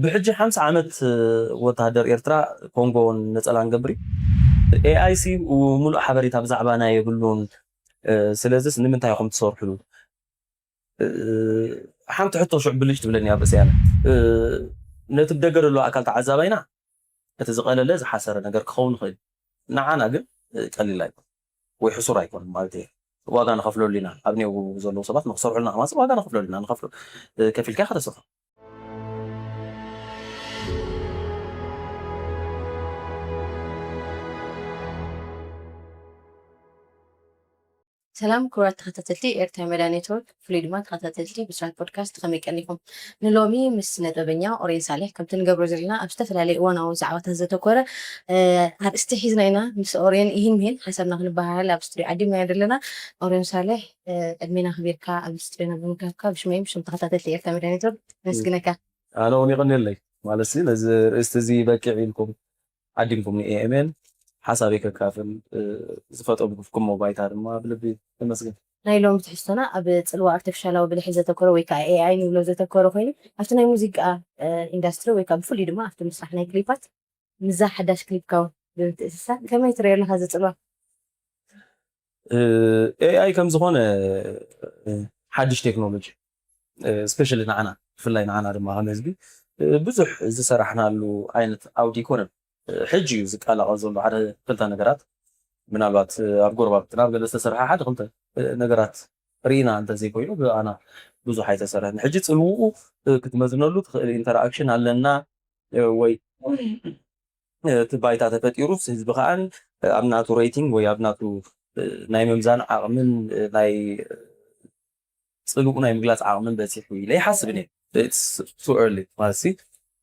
ብሕጂ ሓምሳ ዓመት ወተሃደር ኤርትራ ኮንጎ ነጸላ ንገብር እዩ። ኤኣይ ሲ ሙሉእ ሓበሬታ ብዛዕባና የብሉን። ስለዚስ ንምንታይ ኢኹም ትሰርሕሉ? ሓንቲ ሕቶ ሽዑ ብልጭ ትብለኒ ኣብ ርእሰይ ኣነ። ነቲ ብደገ ዘሎ ኣካል ተዓዛባይና እቲ ዝቐለለ ዝሓሰረ ነገር ክኸውን ይኽእል። ንዓና ግን ቀሊል ኣይኮን ወይ ሕሱር ኣይኮን ማለት እየ። ዋጋ ንኸፍለሉ ኢና። ኣብ ኔው ዘለዉ ሰባት ንክሰርሑልና ከማፅእ ዋጋ ንኸፍለሉ ኢና። ንኸፍሎ ከፊልካ ከተሰርሑ። ሰላም ክቡራት ተኸታተልቲ ኤርትራ ሜዳ ኔትወርክ፣ ብፍሉይ ድማ ተኸታተልቲ ብስራት ፖድካስት ከመይ ቀኒኹም? ንሎሚ ምስ ስነ ጥበበኛ ኦሬን ሳሌሕ ከምቲ ንገብሮ ዘለና ኣብ ዝተፈላለዩ እዋናዊ ዛዕባታት ዘተኮረ ኣርእስቲ ሒዝና ኢና። ምስ ኦሬን ይህን ምሂን ሓሳብና ክንበሃሃል ኣብ ስቱዲዮ ዓዲምናዮ ዘለና። ኦሬን ሳሌሕ፣ ቅድሜና ክቢርካ ኣብ ስቱዲዮና ብምርካብካ ብሽመይም ብሽም ተኸታተልቲ ኤርትራ ሜዳ ኔትወርክ ነመስግነካ። ኣነ እውን ይቐንየለይ ማለት ነዚ ርእስቲ እዚ በቂዕ ኢልኩም ዓዲምኩም ንኤኤምኤን ሓሳበይ ከካፍል ዝፈጠምኩም ባይታ ድማ ብልቢ እመስግን። ናይ ሎሚ ትሕዝቶና ኣብ ጽልዋ ኣርቲፊሻላዊ ብልሒ ዘተኮረ ወይ ከዓ ኤኣይ ንብሎ ዘተኮረ ኮይኑ ኣብቲ ናይ ሙዚቃ ኢንዳስትሪ ወይ ከዓ ብፍሉይ ድማ ኣብቲ ምስራሕ ናይ ክሊፓት ምዛ ሓዳሽ ክሊፕካ እውን ብምትእስሳር ከመይ ትሪኦ ኣለካ እዚ ጽልዋ? ኤኣይ ከም ዝኾነ ሓድሽ ቴክኖሎጂ ስፔሻሊ ንዓና ብፍላይ ንዓና ድማ ከም ህዝቢ ብዙሕ ዝሰራሕናሉ ዓይነት ዓውዲ ኣይኮነን። ሕጂ እዩ ዝቀላቐል ዘሎ ሓደ ክልተ ነገራት ምናልባት ኣብ ጎረባብትና ኣብ ገለ ዝተሰርሐ ሓደ ክልተ ነገራት ርኢና እንተዘይኮይኑ ብኣና ብዙሕ ኣይተሰርሐን። ሕጂ ፅልውኡ ክትመዝነሉ ትኽእል ኢንተራክሽን ኣለና ወይ እቲ ባይታ ተፈጢሩስ ህዝቢ ከዓ ኣብ ናቱ ሬቲንግ ወይ ኣብ ናቱ ናይ ምምዛን ዓቕምን ናይ ፅልኡ ናይ ምግላፅ ዓቕምን በፂሑ ኢለ ይሓስብን እየ። ቱ ኤርሊ ማለት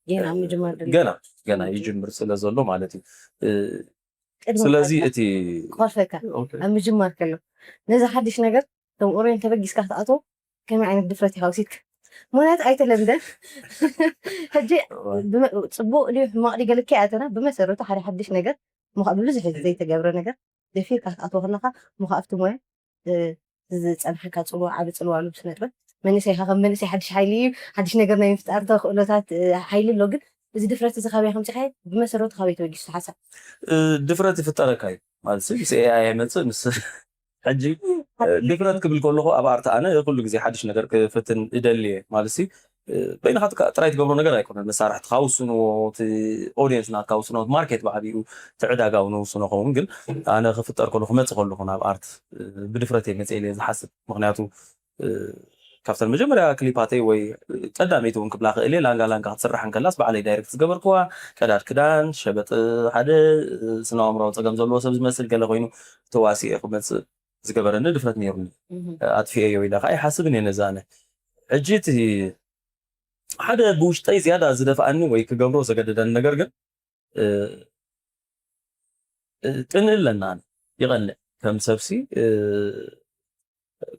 ገና ምጅማር ገና ገና ይጅምር ስለ ዘሎ ማለት እዩ። ስለዚ እቲ ክኸልፈካ ኣብ ምጅማር ከሎ ነዚ ሓድሽ ነገር ከም ኦሬን ተበጊስካ ክትኣትዎ ከመይ ዓይነት ድፍረት ኢኻ ወሲድካ? ምክንያቱ ኣይተለምደን። ሕጂ ጽቡቅ ድዩ ሕማቅ ድዩ ገለከ ኣተና ብመሰረቱ ሓደ ሓድሽ ነገር ምዃ ብብዙሕ ዘይተገብረ ነገር ደፊርካ ክትኣትዎ ከለካ ምዃ ኣብቲ ሞያ ዝጸንሓካ ጽልዋ ዓቢ ጽልዋ ኣሎ ብስነ ጥበብ መንእሰይካ ከም መንእሰይ ሓድሽ ሓይሊ እዩ ሓድሽ ነገር ናይ ምፍጣር ተኽእሎታት ሓይሊ ኣሎ ግን እዚ ድፍረት እዚ ካበይ ከምጽኻ ብመሰረቱ ካበይ ተበጊሱ ሓሳብ ድፍረት ይፍጠረካ እዩ ማለት ምስ ኤኣይ ኣይመጽእ ምስ ሕጂ ድፍረት ክብል ከለኹ ኣብ ኣርት ኣነ ኩሉ ግዜ ሓድሽ ነገር ክፍትን እደሊ እየ ማለት ሲ በይንኻ ጥራይ ትገብሮ ነገር ኣይኮነን መሳርሕትካ ውስንዎ ኦዲየንስ ናትካ ውስንዎ ማርኬት ብዓቢኡ ትዕዳጋዊ ንውስኖ ኸውን ግን ኣነ ክፍጠር ከሎ ክመፅእ ከለኹ ናብ ኣርት ብድፍረት እየ መፅእ ኢለ ዝሓስብ ምክንያቱ ካብተን መጀመርያ ክሊፓተይ ወይ ቀዳመይቲ እውን ክብላ ክእል እየ ላንጋ ላንጋ ክትስራሕ እንከላስ ባዕለይ ዳይሬክት ዝገበርክዋ ቀዳድ ክዳን ሸበጥ ሓደ ስነ ኣእምራዊ ፀገም ዘለዎ ሰብ ዝመስል ገለ ኮይኑ ተዋሲኤ ክመፅእ ዝገበረኒ ድፍረት ነይሩኒ ኣጥፊኤዮ ኢለ ከዓ ይሓስብን እየ ነዚ ኣነ ሕጂ እቲ ሓደ ብውሽጠይ ዝያዳ ዝደፍኣኒ ወይ ክገብሮ ዘገደደኒ ነገር ግን ቅንእ ኣለና ይቐንእ ከም ሰብሲ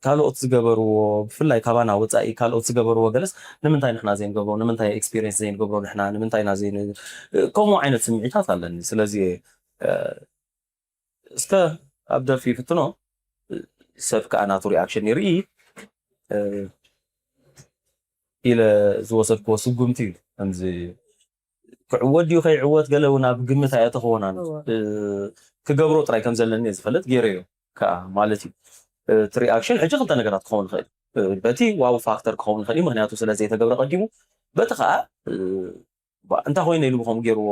ካልኦት ዝገበርዎ ብፍላይ ካባና ወፃኢ ካልኦት ዝገበርዎ ገለስ ንምንታይ ንሕና ዘይንገብሮ ንምንታይ ኤክስፒሪንስ ዘይንገብሮ ንሕና ንምንታይ ኢና ዘይን ከምኡ ዓይነት ስምዒታት ኣለኒ ስለዚ እስከ ኣብ ደርፊ ይፍትኖ ሰብ ከዓ ናቱ ሪኣክሽን ይርኢ ኢለ ዝወሰድክዎ ስጉምቲ እዩ ከምዚ ክዕወት ድዩ ከይዕወት ገለ እውን ኣብ ግምት ኣየተኽዎን ኣነ ክገብሮ ጥራይ ከም ዘለኒ እየ ዝፈልጥ ገይረዮ ከዓ ማለት እዩ እቲ ሪኣክሽን ሕጂ ክልተ ነገራት ክኸውን ይኽእል በቲ ዋው ፋክተር ክኸውን ይኽእል እዩ ምክንያቱ ስለ ዘይተገብረ ቀዲሙ በቲ ከዓ እንታይ ኮይነ ኢሉ ብከምኡ ገይርዎ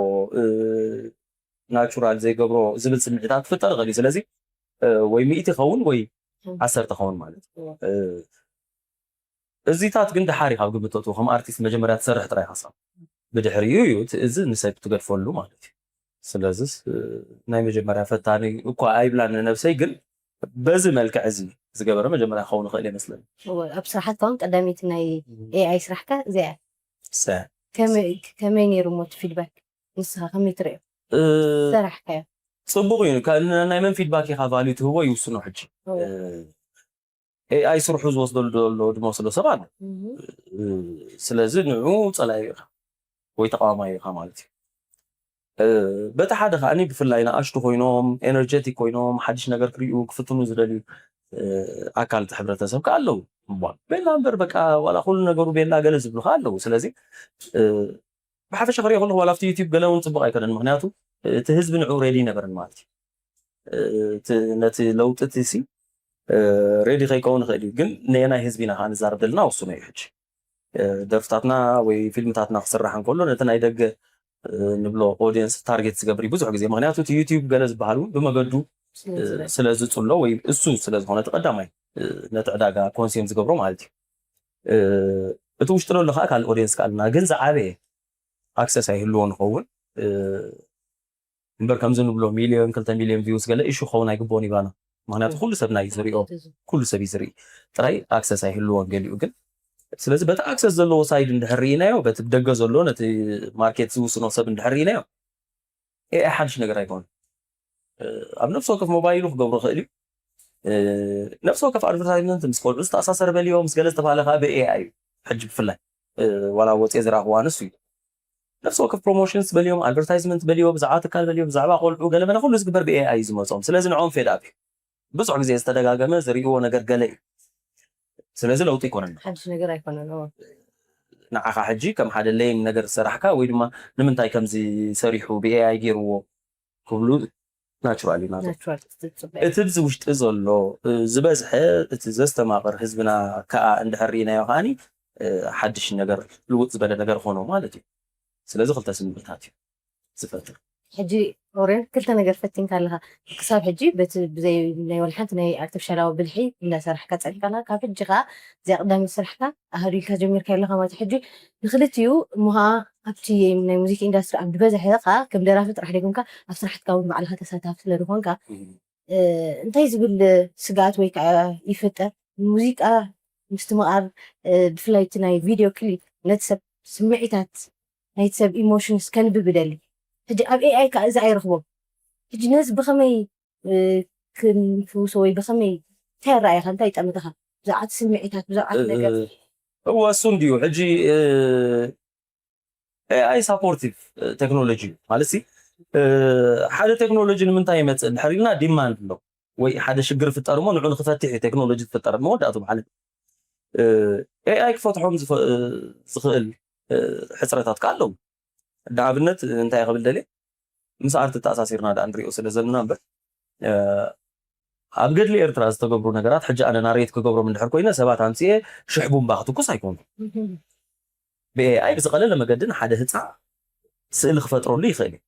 ናቹራል ዘይገብሮ ዝብል ስምዒታት ክፍጠር ይኽእል እዩ ስለዚ ወይ ሚእቲ ይኸውን ወይ ዓሰርተ ኸውን ማለት እዚታት ግን ድሓር ኢኻ ኣብ ግምት ተእትዎ ከም ኣርቲስት መጀመርያ ትሰርሕ ጥራይ ሓሳብ ብድሕሪኡ እዩ እቲ እዚ ንሰብ ትገድፈሉ ማለት እዩ ስለዚስ ናይ መጀመርያ ፈታኒ እኳ ኣይብላን ንነብሰይ ግን በዚ መልክዕ እዚ ዝገበረ መጀመርያ ክኸውን ይኽእል ይመስለኒ ኣብ ስራሓትካ እውን ቀዳመይቲ ናይ ኤኣይ ስራሕካ እዚኣ ከመይ ነይሩ ሞ እቲ ፊድባክ ንስኻ ከመይ ትሪኦ ሰራሕካዮ ፅቡቅ እዩ ናይ መን ፊድባክ ኢኻ ቫልዩ ትህቦ ይውስኖ ሕጂ ኤኣይ ስርሑ ዝወስደሉ ዘሎ ድመስሎ ሰብ ኣሎ ስለዚ ንዑ ፀላዩ ኢኻ ወይ ተቃዋማዩ ኢኻ ማለት እዩ በቲ ሓደ ከዓኒ ብፍላይ ንኣሽቱ ኮይኖም ኤነርጀቲክ ኮይኖም ሓድሽ ነገር ክሪኡ ክፍትኑ ዝደልዩ ኣካል እቲ ሕብረተሰብ ከዓ ኣለዉ እሞ ቤላ እምበር በቃ ዋላ ኩሉ ነገሩ ቤላ ገለ ዝብሉ ከዓ ኣለዉ ስለዚ ብሓፈሻ ክሪኦ ከለኹ ዋላ ኣብቲ ዩቲዩብ ገለ እውን ፅቡቕ ኣይኮነን። ምክንያቱ እቲ ህዝቢ ንዑ ሬዲ ኣይነበረን ማለት እዩ። እቲ ነቲ ለውጢ እቲ ሲ ሬዲ ከይከውን ይኽእል እዩ፣ ግን ነየናይ ህዝቢ ኢና ከዓ ንዛረብ ዘለና ውሱኖ እዩ። ሕጂ ደርፍታትና ወይ ፊልምታትና ክስራሕ እንከሎ ነቲ ናይ ደገ ንብሎ ኦዲየንስ ታርጌት ዝገብር እዩ ብዙሕ ግዜ። ምክንያቱ እቲ ዩቲዩብ ገለ ዝበሃል እውን ብመገዱ ስለ ዝፅሎ ወይ እሱ ስለ ዝኾነ እቲ ቀዳማይ ነቲ ዕዳጋ ኮንሲም ዝገብሮ ማለት እዩ። እቲ ውሽጢ ዘሎ ከዓ ካልእ ኦዲየንስ ከዓ ኣለና፣ ግን ዝዓበየ ኣክሰስ ኣይህልዎ ንኸውን እምበር ከምዚ ንብሎ ሚልዮን ክልተ ሚልዮን ቪውስ ገለ ኢሹ ክኸውን ኣይግብኦን ይባና። ምክንያቱ ኩሉ ሰብ ናይ ዝሪኦ ኩሉ ሰብ እዩ ዝርኢ፣ ጥራይ ኣክሰስ ኣይህልዎን ገሊኡ ግን። ስለዚ በቲ ኣክሰስ ዘለዎ ሳይድ እንድሕር ርኢናዮ፣ በቲ ብደገ ዘሎ ነቲ ማርኬት ዝውስኖ ሰብ እንድሕር ርኢናዮ፣ ኤኣይ ሓድሽ ነገር ኣይኮነን። ኣብ ነፍሲ ወከፍ ሞባይሉ ክገብሮ ይኽእል እዩ። ነፍሲ ወከፍ ኣድቨርታይዝመንት ምስ ቆልዑ ዝተኣሳሰር በልዮ ምስ ገለ ዝተባሃለ ከዓ ብኤኣይ እዩ። ሕጂ ብፍላይ ዋላ ወፅየ ዝረኣኽዋ ንሱ እዩ። ነፍሲ ወከፍ ፕሮሞሽንስ በልዮም፣ ኣድቨርታይዝመንት በልዮ፣ ብዛዕባ ትካል በልዮ፣ ብዛዕባ ቆልዑ ገለ መለ ኩሉ ዝግበር ብኤኣይ እዩ ዝመፅኦም። ስለዚ ንዕኦም ፌድ ኣፕ እዩ። ብዙሕ ግዜ ዝተደጋገመ ዝርእይዎ ነገር ገለ እዩ። ስለዚ ለውጢ ኣይኮነን። ሓድሽ ነገር ኣይኮነን። ንዓኻ ሕጂ ከም ሓደ ሌም ነገር ዝሰራሕካ ወይ ድማ ንምንታይ ከምዚ ሰሪሑ ብኤኣይ ገይርዎ ክብሉ ናቹራል እዩ ናቶም። እቲ ብዚ ውሽጢ ዘሎ ዝበዝሐ እቲ ዘስተማቕር ህዝብና ከዓ እንድሕር ርኢናዮ ከዓኒ ሓድሽ ነገር ልውጥ ዝበለ ነገር ኾኖ ማለት እዩ። ስለዚ ክልተ ስምዒታት እዩ ዝፈጥር። ሕጂ ኦሬን ክልተ ነገር ፈቲንካ ኣለኻ። ክሳብ ሕጂ በቲ ብዘይ ናይ ወላ ሓንቲ ናይ ኣርቲፊሻላዊ ብልሒ እንዳሰራሕካ ጸኒሕካ ኣለኻ። ካብ ሕጂ ከኣ እዚኣ ቀዳመይቲ ስራሕካ ኣህዲልካ ጀሚርካ ኣለኻ ማለት እዩ። ሕጂ ንክልቲኡ እሞ ከኣ ኣብቲ ናይ ሙዚክ ኢንዳስትሪ ኣብ ዝበዝሐ ከኣ ከም ደራፊ ጥራሕ ደይኮንካ ኣብ ስራሕትካ እውን ባዕልኻ ተሳታፊ ስለ ዝኾንካ እንታይ ዝብል ስግኣት ወይ ከዓ ይፈጥር? ሙዚቃ ምስትምቓር ብፍላይ እቲ ናይ ቪድዮ ክሊፕ ነቲ ሰብ ስምዒታት ናይቲ ሰብ ኢሞሽንስ ከንብብ ይደሊ። ሕጂ ኣብ ኤኣይ ከዓ እዚ ኣይረኽቦን። ሕጂ ነዚ ብኸመይ ክንፍውሶ ወይ ብኸመይ እንታይ ኣረኣየኻ እንታይ ጠመተኻ ብዛዕባ እቲ ስምዒታት ብዛዕባ እቲ ነገር? እወ እሱ እንድዩ ሕጂ ኤኣይ ሳፖርቲቭ ቴክኖሎጂ እዩ ማለት ሲ ሓደ ቴክኖሎጂ ንምንታይ ይመፅእ እንድሕር ኢልና ዲማንድ ኣሎ ወይ ሓደ ሽግር ፍጠር እሞ ንዑ ንክፈትሕ እዩ ቴክኖሎጂ ዝፍጠር መወዳእቱ ማለት ኤኣይ ክፈትሖም ዝኽእል ሕፅረታት ከዓ ኣለዉ። ንኣብነት እንታይ ክብል ደልየ ምስ ኣርት ተኣሳሲርና ደኣ ንሪኦ ስለ ዘለና እምበር ኣብ ገድሊ ኤርትራ ዝተገብሩ ነገራት ሕጂ ኣነ ናሬት ክገብሮም እንድሕር ኮይነ ሰባት ኣምፅኤ ሽሕ ቡምባ ክትኩስ ኣይኮንኩ ብኤኣይ ብዝቐለለ መገዲ ንሓደ ህፃ ስእሊ ክፈጥረሉ ይኽእል እዩ።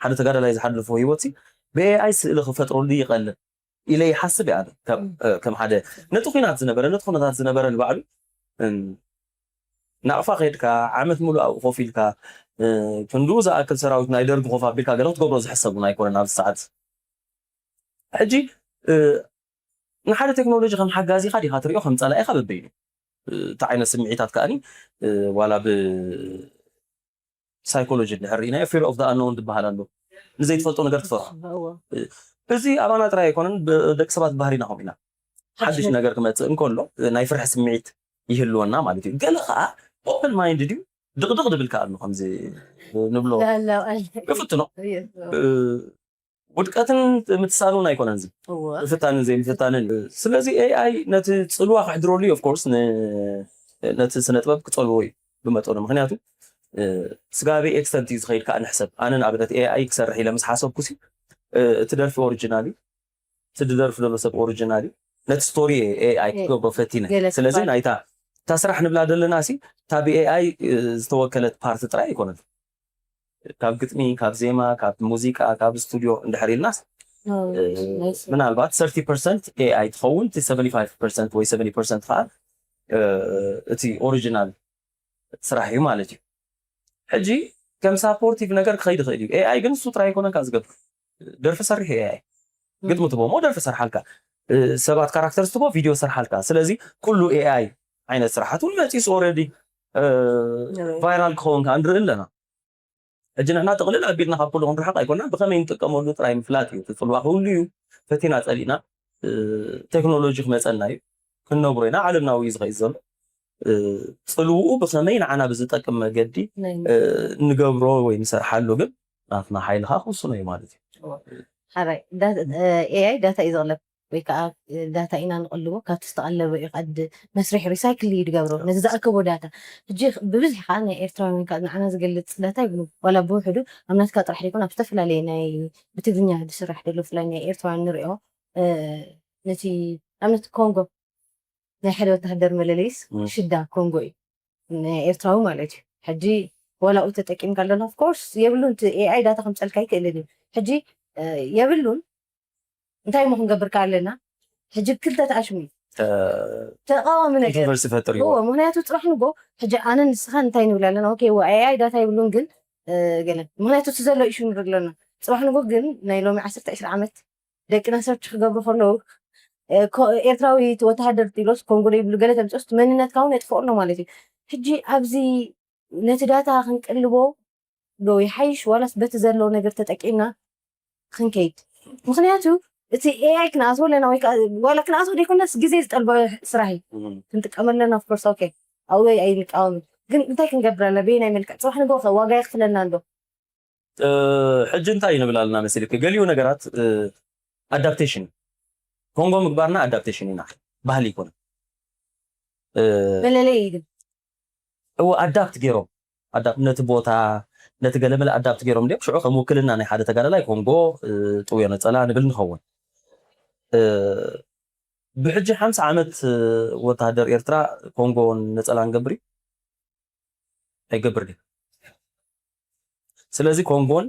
ሓደ ተጋዳላይ ዝሓለፎ ህይወት ብኤኣይ ስእሊ ክፈጥረሉ ይቐልል ኢለ ይሓስብ እየ። ኣነ ከም ሓደ ነቲ ኩናት ዝነበረ ነቲ ኩነታት ዝነበረ ንባዕሉ ናቕፋ ከድካ ዓመት ሙሉእ ኣብኡ ኮፍ ኢልካ ክንድኡ ዝኣክል ሰራዊት ናይ ደርጊ ኮፍ ኣቢልካ ገለ ክትገብሮ ዝሕሰብ እውን ኣይኮነን ኣብዚ ሰዓት። ሕጂ ንሓደ ቴክኖሎጂ ከም ሓጋዚ ኢኻ ዲኻ ትሪኦ ከም ጸላኢ ኢኻ በበይኑ? እቲ ዓይነት ስምዒታት ከኣኒ ዋላ ብ ሳይኮሎጂ እንድሕር ርኢናዮ ፊር ኦፍ ኣኖውን ዝበሃል ኣሎ። ንዘይትፈልጦ ነገር ትፈርሖ። እዚ ኣባና ጥራይ ኣይኮነን፣ ደቂ ሰባት ባህሪና ከምኡ ኢና። ሓድሽ ነገር ክመፅእ እንከሎ ናይ ፍርሒ ስምዒት ይህልወና ማለት እዩ። ገለ ከዓ ኦፕን ማይንድ ድዩ ድቕድቕ ድብል ከዓ ኣሎ ከምዚ ንብሎ ይፍትኖ። ውድቀትን ምትሳኑን ኣይኮነን እዚ ምፍታንን ዘይምፍታንን። ስለዚ ኤኣይ ነቲ ፅልዋ ክሕድረሉ እዩ ኦፍኮርስ ነቲ ስነ ጥበብ ክፀልዎ እዩ ብመጠኑ። ምክንያቱ ስጋቤ ኤክስተንት እዩ ዝኸይድ ከዓ ንሕሰብ። ኣነ ንኣብነት ኤኣይ ክሰርሕ ኢለ ምስ ሓሰብኩ ሲ እቲ ደርፊ ኦሪጂናል እዩ፣ እቲ ዝደርፍ ዘሎ ሰብ ኦሪጂናል እዩ። ነቲ ስቶሪ ኤኣይ ክትገብሮ ፈቲነ። ስለዚ ናይታ እታ ስራሕ ንብላ ዘለና ሲ እታ ብኤኣይ ዝተወከለት ፓርቲ ጥራይ ኣይኮነን። ካብ ግጥሚ፣ ካብ ዜማ፣ ካብ ሙዚቃ፣ ካብ ስቱዲዮ እንድሕር ኢልናስ ምናልባት ሰርቲ ፐርሰንት ኤኣይ ትኸውን፣ እቲ ሰቨንቲ ፋይቭ ፐርሰንት ወይ ሰቨንቲ ፐርሰንት ከዓ እቲ ኦሪጂናል ስራሕ እዩ ማለት እዩ። ሕጂ ከም ሳፖርቲቭ ነገር ክኸይድ ይኽእል እዩ። ኤኣይ ግን እሱ ጥራይ ኣይኮነን ካብ ዝገብር። ደርፊ ሰሪሑ ኤኣይ፣ ግጥሚ ትቦሞ ደርፊ ሰርሓልካ፣ ሰባት ካራክተርስ ትቦ ቪድዮ ሰርሓልካ። ስለዚ ኩሉ ኤኣይ ዓይነት ስራሓት እውን መፂሱ ኦልሬዲ ቫይራል ክኸውን ከዓ ንርኢ ኣለና። ሕጂ ንሕና ጥቕልል ኣቢልና ካብ ኩሉ ክንርሕቕ ኣይኮና፣ ብኸመይ ንጥቀመሉ ጥራይ ምፍላጥ እዩ። እቲ ፅልዋ ክህሉ እዩ። ፈቲና ፀሊእና ቴክኖሎጂ ክመፀና እዩ፣ ክንነብሮ ኢና። ዓለምና እዩ ዝኸይድ ዘሎ። ፅልውኡ ብኸመይ ንዓና ብዝጠቅም መገዲ ንገብሮ ወይ ንሰርሓሉ ግን ናትና ሓይሊ ከዓ ክውስኖ እዩ ማለት እዩ። ሓራይ ኤኣይ ዳታ እዩ ዘቕለብ። ወይ ከዓ ዳታ ኢና ንቕልቦ፣ ካብቲ ዝተቐለበ እዩ ቀድ መስርሕ ሪሳይክል እዩ ዝገብሮ ነዚ ዝኣከቦ ዳታ። ሕጂ ብብዝሒ ከዓ ናይ ኤርትራውያን ከዓ ንዓና ዝገልፅ ዳታ ይብሉ፣ ዋላ ብውሕዱ ኣብ ናትካ ጥራሕ ዘይኮነ ኣብ ዝተፈላለየ ናይ ብትግርኛ ዝስራሕ ዘሎ ብፍላይ ናይ ኤርትራውያን ንሪኦ። ነቲ ኣብነት ኮንጎ ናይ ሓደ ወተሃደር መለለይስ ሽዳ ኮንጎ እዩ፣ ናይ ኤርትራዊ ማለት እዩ። ሕጂ ዋላ ኡ ተጠቂምካ ኣለና ኦፍኮርስ የብሉን፣ እቲ ኤኣይ ዳታ ከምፀልካ ይክእልን እዩ። ሕጂ የብሉን እንታይ ሞ ክንገብር ከኣለና? ሕጂ ክልተ ተኣሽሙ እዩ ተቃዋሚ ነገር ኮንትሮቨርሲ ፈጥር እዩ። እዎ፣ ምክንያቱ ፅባሕ ንጎ ሕጂ ኣነ ንስኻ እንታይ ንብል ኣለና? ኦኬ፣ ዋ ኤኣይ ዳታ ይብሉን ግን ገለ ምክንያቱ እቲ ዘሎ ኢሹ ንርኢ ኣለና። ፅባሕ ንጎ ግን ናይ ሎሚ ዓሰርተ ዕስራ ዓመት ደቅና ሰርች ክገብሩ ከለዉ ኤርትራዊ ወተሃደር ኢሎስ ኮንጎ ዶ ይብሉ ገለ ተምፅኦስ መንነትካ እውን የጥፍኦ ኣሎ ማለት እዩ። ሕጂ ኣብዚ ነቲ ዳታ ክንቅልቦ ዶ ይሓይሽ ዋላስ በቲ ዘሎ ነገር ተጠቂምና ክንከይድ? ምክንያቱ እቲ ኤኣይ ክንኣትዎ ኣለና ወይ ዋላ ክንኣትዎ ዘይኮነስ ግዜ ዝጠልቦ ስራሕ እዩ። ክንጥቀመ ኣለና ኦፍኮርስ ኦኬ፣ ኣብኡ ኣይንቃወምን። ግን እንታይ ክንገብር ኣለና? በየናይ መልክዕ ፅባሕ ንጎ ዋጋ የኽፍለና እንዶ? ሕጂ እንታይ ንብል ኣለና መሲልክ? ገሊኡ ነገራት ኣዳፕቴሽን ኮንጎ ምግባርና ኣዳፕቴሽን ኢና፣ ባህሊ ይኮነ። መለለይ እዩ ግን እዎ ኣዳፕት ገይሮም ኣዳፕት ነቲ ቦታ ነቲ ገለመለ ኣዳፕት ገይሮም እንዲም ሽዑ ከም ውክልና ናይ ሓደ ተጋዳላይ ኮንጎ ጥውዮ ነፀላ ንብል ንኸውን። ብሕጂ ሓምሳ ዓመት ወታሃደር ኤርትራ ኮንጎ ነፀላ ንገብር እዩ ኣይገብር ድዩ? ስለዚ ኮንጎን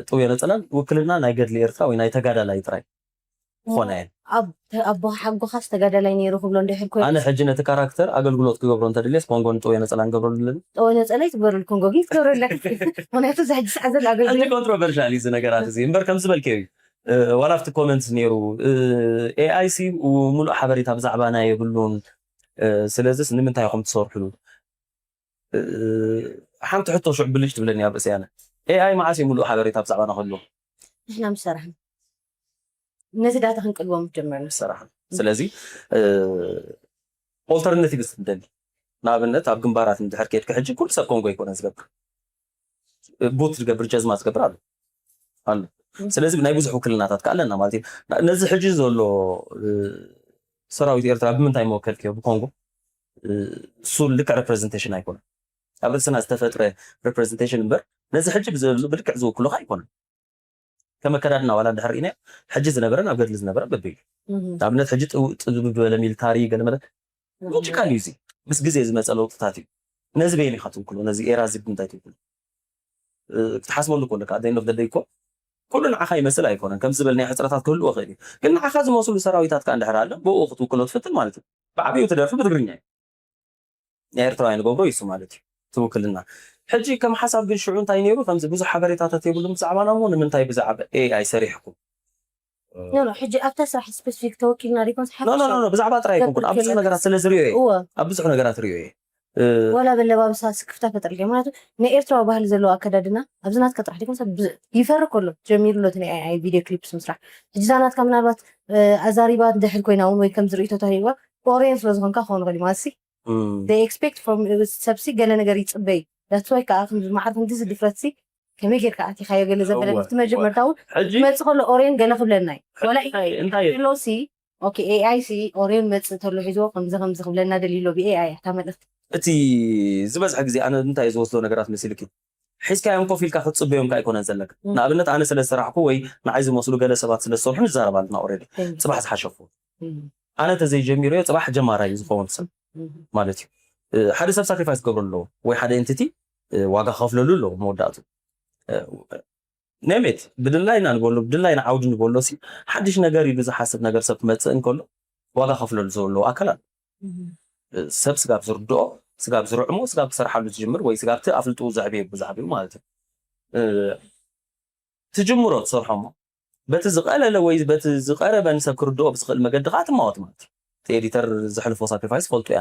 ጥውዮ ነፀላን ውክልና ናይ ገድሊ ኤርትራ ወይ ናይ ተጋዳላይ ጥራይ ክኾና እየን። ኣቦ ሓጎኻስ ተጋዳላይ ነይሩ ክብሎ እንድሕር ኮይኑ ኣነ ሕጂ ነቲ ካራክተር ኣገልግሎት ክገብሮ እንተድልየስ ኮንጎን ጥውዮ ነፀላን ገብረሉ ኣለኒ። ጥውዮ ነፀላ ይትግበረሉ ኮንጎ ግን ትገብረለካ ምክንያቱ እዚ ሕጂ ሰዓት ዘሎ ኣገልግሎት ኮንትሮቨርሻል እዩ እዚ ነገራት እዚ እምበር ከምዚ በልከ እዩ። ዋላ ኣብቲ ኮመንትስ ነይሩ ኤኣይ ሲ ሙሉእ ሓበሬታ ብዛዕባና የብሉን። ስለዚስ ንምንታይ ኢኹም ትሰርሕሉ? ሓንቲ ሕቶ ሽዑ ብልጭ ትብለኒ ኣብ ርእሲ ኣነ ኤኣይ መዓስ እዩ ሙሉእ ሓበሬታ ብዛዕባና ክህልዎ? ንሕና ምስ ሰራሕና ነቲ ዳታ ክንቅልቦ ምስ ጀመርና። ሰራሕና። ስለዚ ኦልተርናቲቭስ ትደሊ ንኣብነት ኣብ ግንባራት እንድሕር ከድኪ ሕጂ ኩሉ ሰብ ኮንጎ ኣይኮነን ዝገብር ቡት ዝገብር ጀዝማ ዝገብር ኣሎ ኣሎ ስለዚ ናይ ብዙሕ ውክልናታት ከዓ ኣለና ማለት እዩ ነዚ ሕጂ ዘሎ ሰራዊት ኤርትራ ብምንታይ መወከልክዮ ብኮንጎ እሱ ልክዕ ሬፕሬዘንቴሽን ኣይኮነን ኣብ ርእስና ዝተፈጥረ ሬፕሬዘንቴሽን እምበር ነዚ ሕጂ ብዘሉ ብልክዕ ዝውክሉካ ኣይኮነን ከም ኣከዳድና ዋላ እንድሕር ርኢናዮ ሕጂ ዝነበረን ኣብ ገድሊ ዝነበረን በበይ እዩ ንኣብነት ሕጂ ጥብብ ዝበለ ሚልታሪ ገለመለ ሎጂካል እዩ እዚ ምስ ግዜ ዝመፀ ለውጥታት እዩ ነዚ በየን ኢካ ትውክሎ ነዚ ኤራ እዚ ብምንታይ ትውክሎ ክትሓስበሉ ከለካ ኣደይኖፍ ደደይ እኮ ኩሉ ንዓኻ ይመስል ኣይኮነን ከም ዝበል ናይ ሕፅረታት ክህልዎ ክእል እዩ ግን ንዓኻ ዝመስሉ ሰራዊታት ከዓ እንድሕር ኣለ ብኡ ክትውክሎ ትፍትን ማለት እዩ ብዓብዩ ትደርፊ ብትግርኛ እዩ ናይ ኤርትራውያን ገብሮ ይሱ ማለት እዩ ትውክልና ሕጂ ከም ሓሳብ ግን ሽዑ እንታይ ነይሩ ከምዚ ብዙሕ ሓበሬታታት የብሉም ብዛዕባና እሞ ንምንታይ ብዛዕባ ኤኣይ ሰሪሕኩም ኖ ኖ ሕጂ ኣብታ ስራሕ ስፔሲፊክ ተወኪልና ዲኮንስ ሓ ኖ ኖ ኖ ብዛዕባ ጥራይ ኣይኮንኩን ኣብ ብዙሕ ነገራት ስለ ዝሪኦ እየ እወ ኣብ ብዙሕ ነገራት ሪኦ እየ እ፣ ዋላ በለባብሳ ስክፍታ ፈጠርልካ ምክንያቱ ናይ ኤርትራዊ ባህሊ ዘለዎ ኣከዳድና ኣብዚ ናትካ ጥራሕ ዲኮንስ ይፈሪ ከሎ ጀሚሩ ሎ ናይ ኤኣይ ቪድዮ ክሊፕስ ምስራሕ ሕጂ እዛ ናትካ ምናልባት ኣዛሪባ ድሕር ኮይና እውን ወይ ከም ዝርእቶ ተሪዋ ኦሬን ስለ ዝኾንካ ክኸውን ይኽእል እዩ ማለት ሲ they expect from ሰብሲ ገለ ነገር ይፅበይ that's why ከዓ ከም ማዕር ክንዲ ዝድፍረትሲ ከመይ ጌርካ ኣቲኻዮ ገለ ዘበለ እወ፣ እቲ መጀመርታ እውን ሕጂ- ክመፅእ ከሎ ኦሬን ገለ ክብለና እዩ ዋላ እንታይ እንታይ- ሎሲ ኦኬ ኤኣይ ሲ ኦሬን መፅእ ተሎ ሒዝዎ ከምዚ ከምዚ ክብለና ደሊሎ ብኤኣይ እታ መልእክቲ እቲ ዝበዝሐ ግዜ ኣነ እንታይ ዝወስዶ ነገራት መሲልኪ ሒዝካዮም ኮፍ ኢልካ ክትፅበዮም ከ ኣይኮነን ዘለካ ንኣብነት ኣነ ስለ ዝሰራሕኩ ወይ ንዓይ ዝመስሉ ገለ ሰባት ስለ ዝሰርሑ ንዛረብ ኣለና ኦረዲ ፅባሕ ዝሓሸፉ ኣነ ተዘይጀሚሮዮ ፅባሕ ጀማራ እዩ ዝኸውን ሰብ ማለት እዩ ሓደ ሰብ ሳክሪፋይስ ክገብሩ ኣለዎ ወይ ሓደ ኤንቲቲ ዋጋ ክኸፍለሉ ኣለዎ መወዳእቱ ኔሜት ብድላይና ንበሎ ብድላይና ዓውዲ ንበሎ ሲ ሓድሽ ነገር ኢሉ ዝሓስብ ነገር ሰብ ክመፅእ እንከሎ ዋጋ ከፍለሉ ዘለዎ ኣካል ኣሎ ሰብ ስጋብ ዝርድኦ ስጋብ ዝርዕሞ ስጋብ ክሰርሓሉ ዝጅምር ወይ ስጋብቲ ኣፍልጥኡ ዘዕብየ ብዛዕብኡ ማለት እዩ ትጅምሮ ትሰርሖሞ በቲ ዝቐለለ ወይ በቲ ዝቐረበ ንሰብ ክርድኦ ብዝኽእል መገዲ ከዓ ትማወት ማለት እዩ እቲ ኤዲተር ዘሕልፎ ሳክሪፋይስ ፈልጡ እያ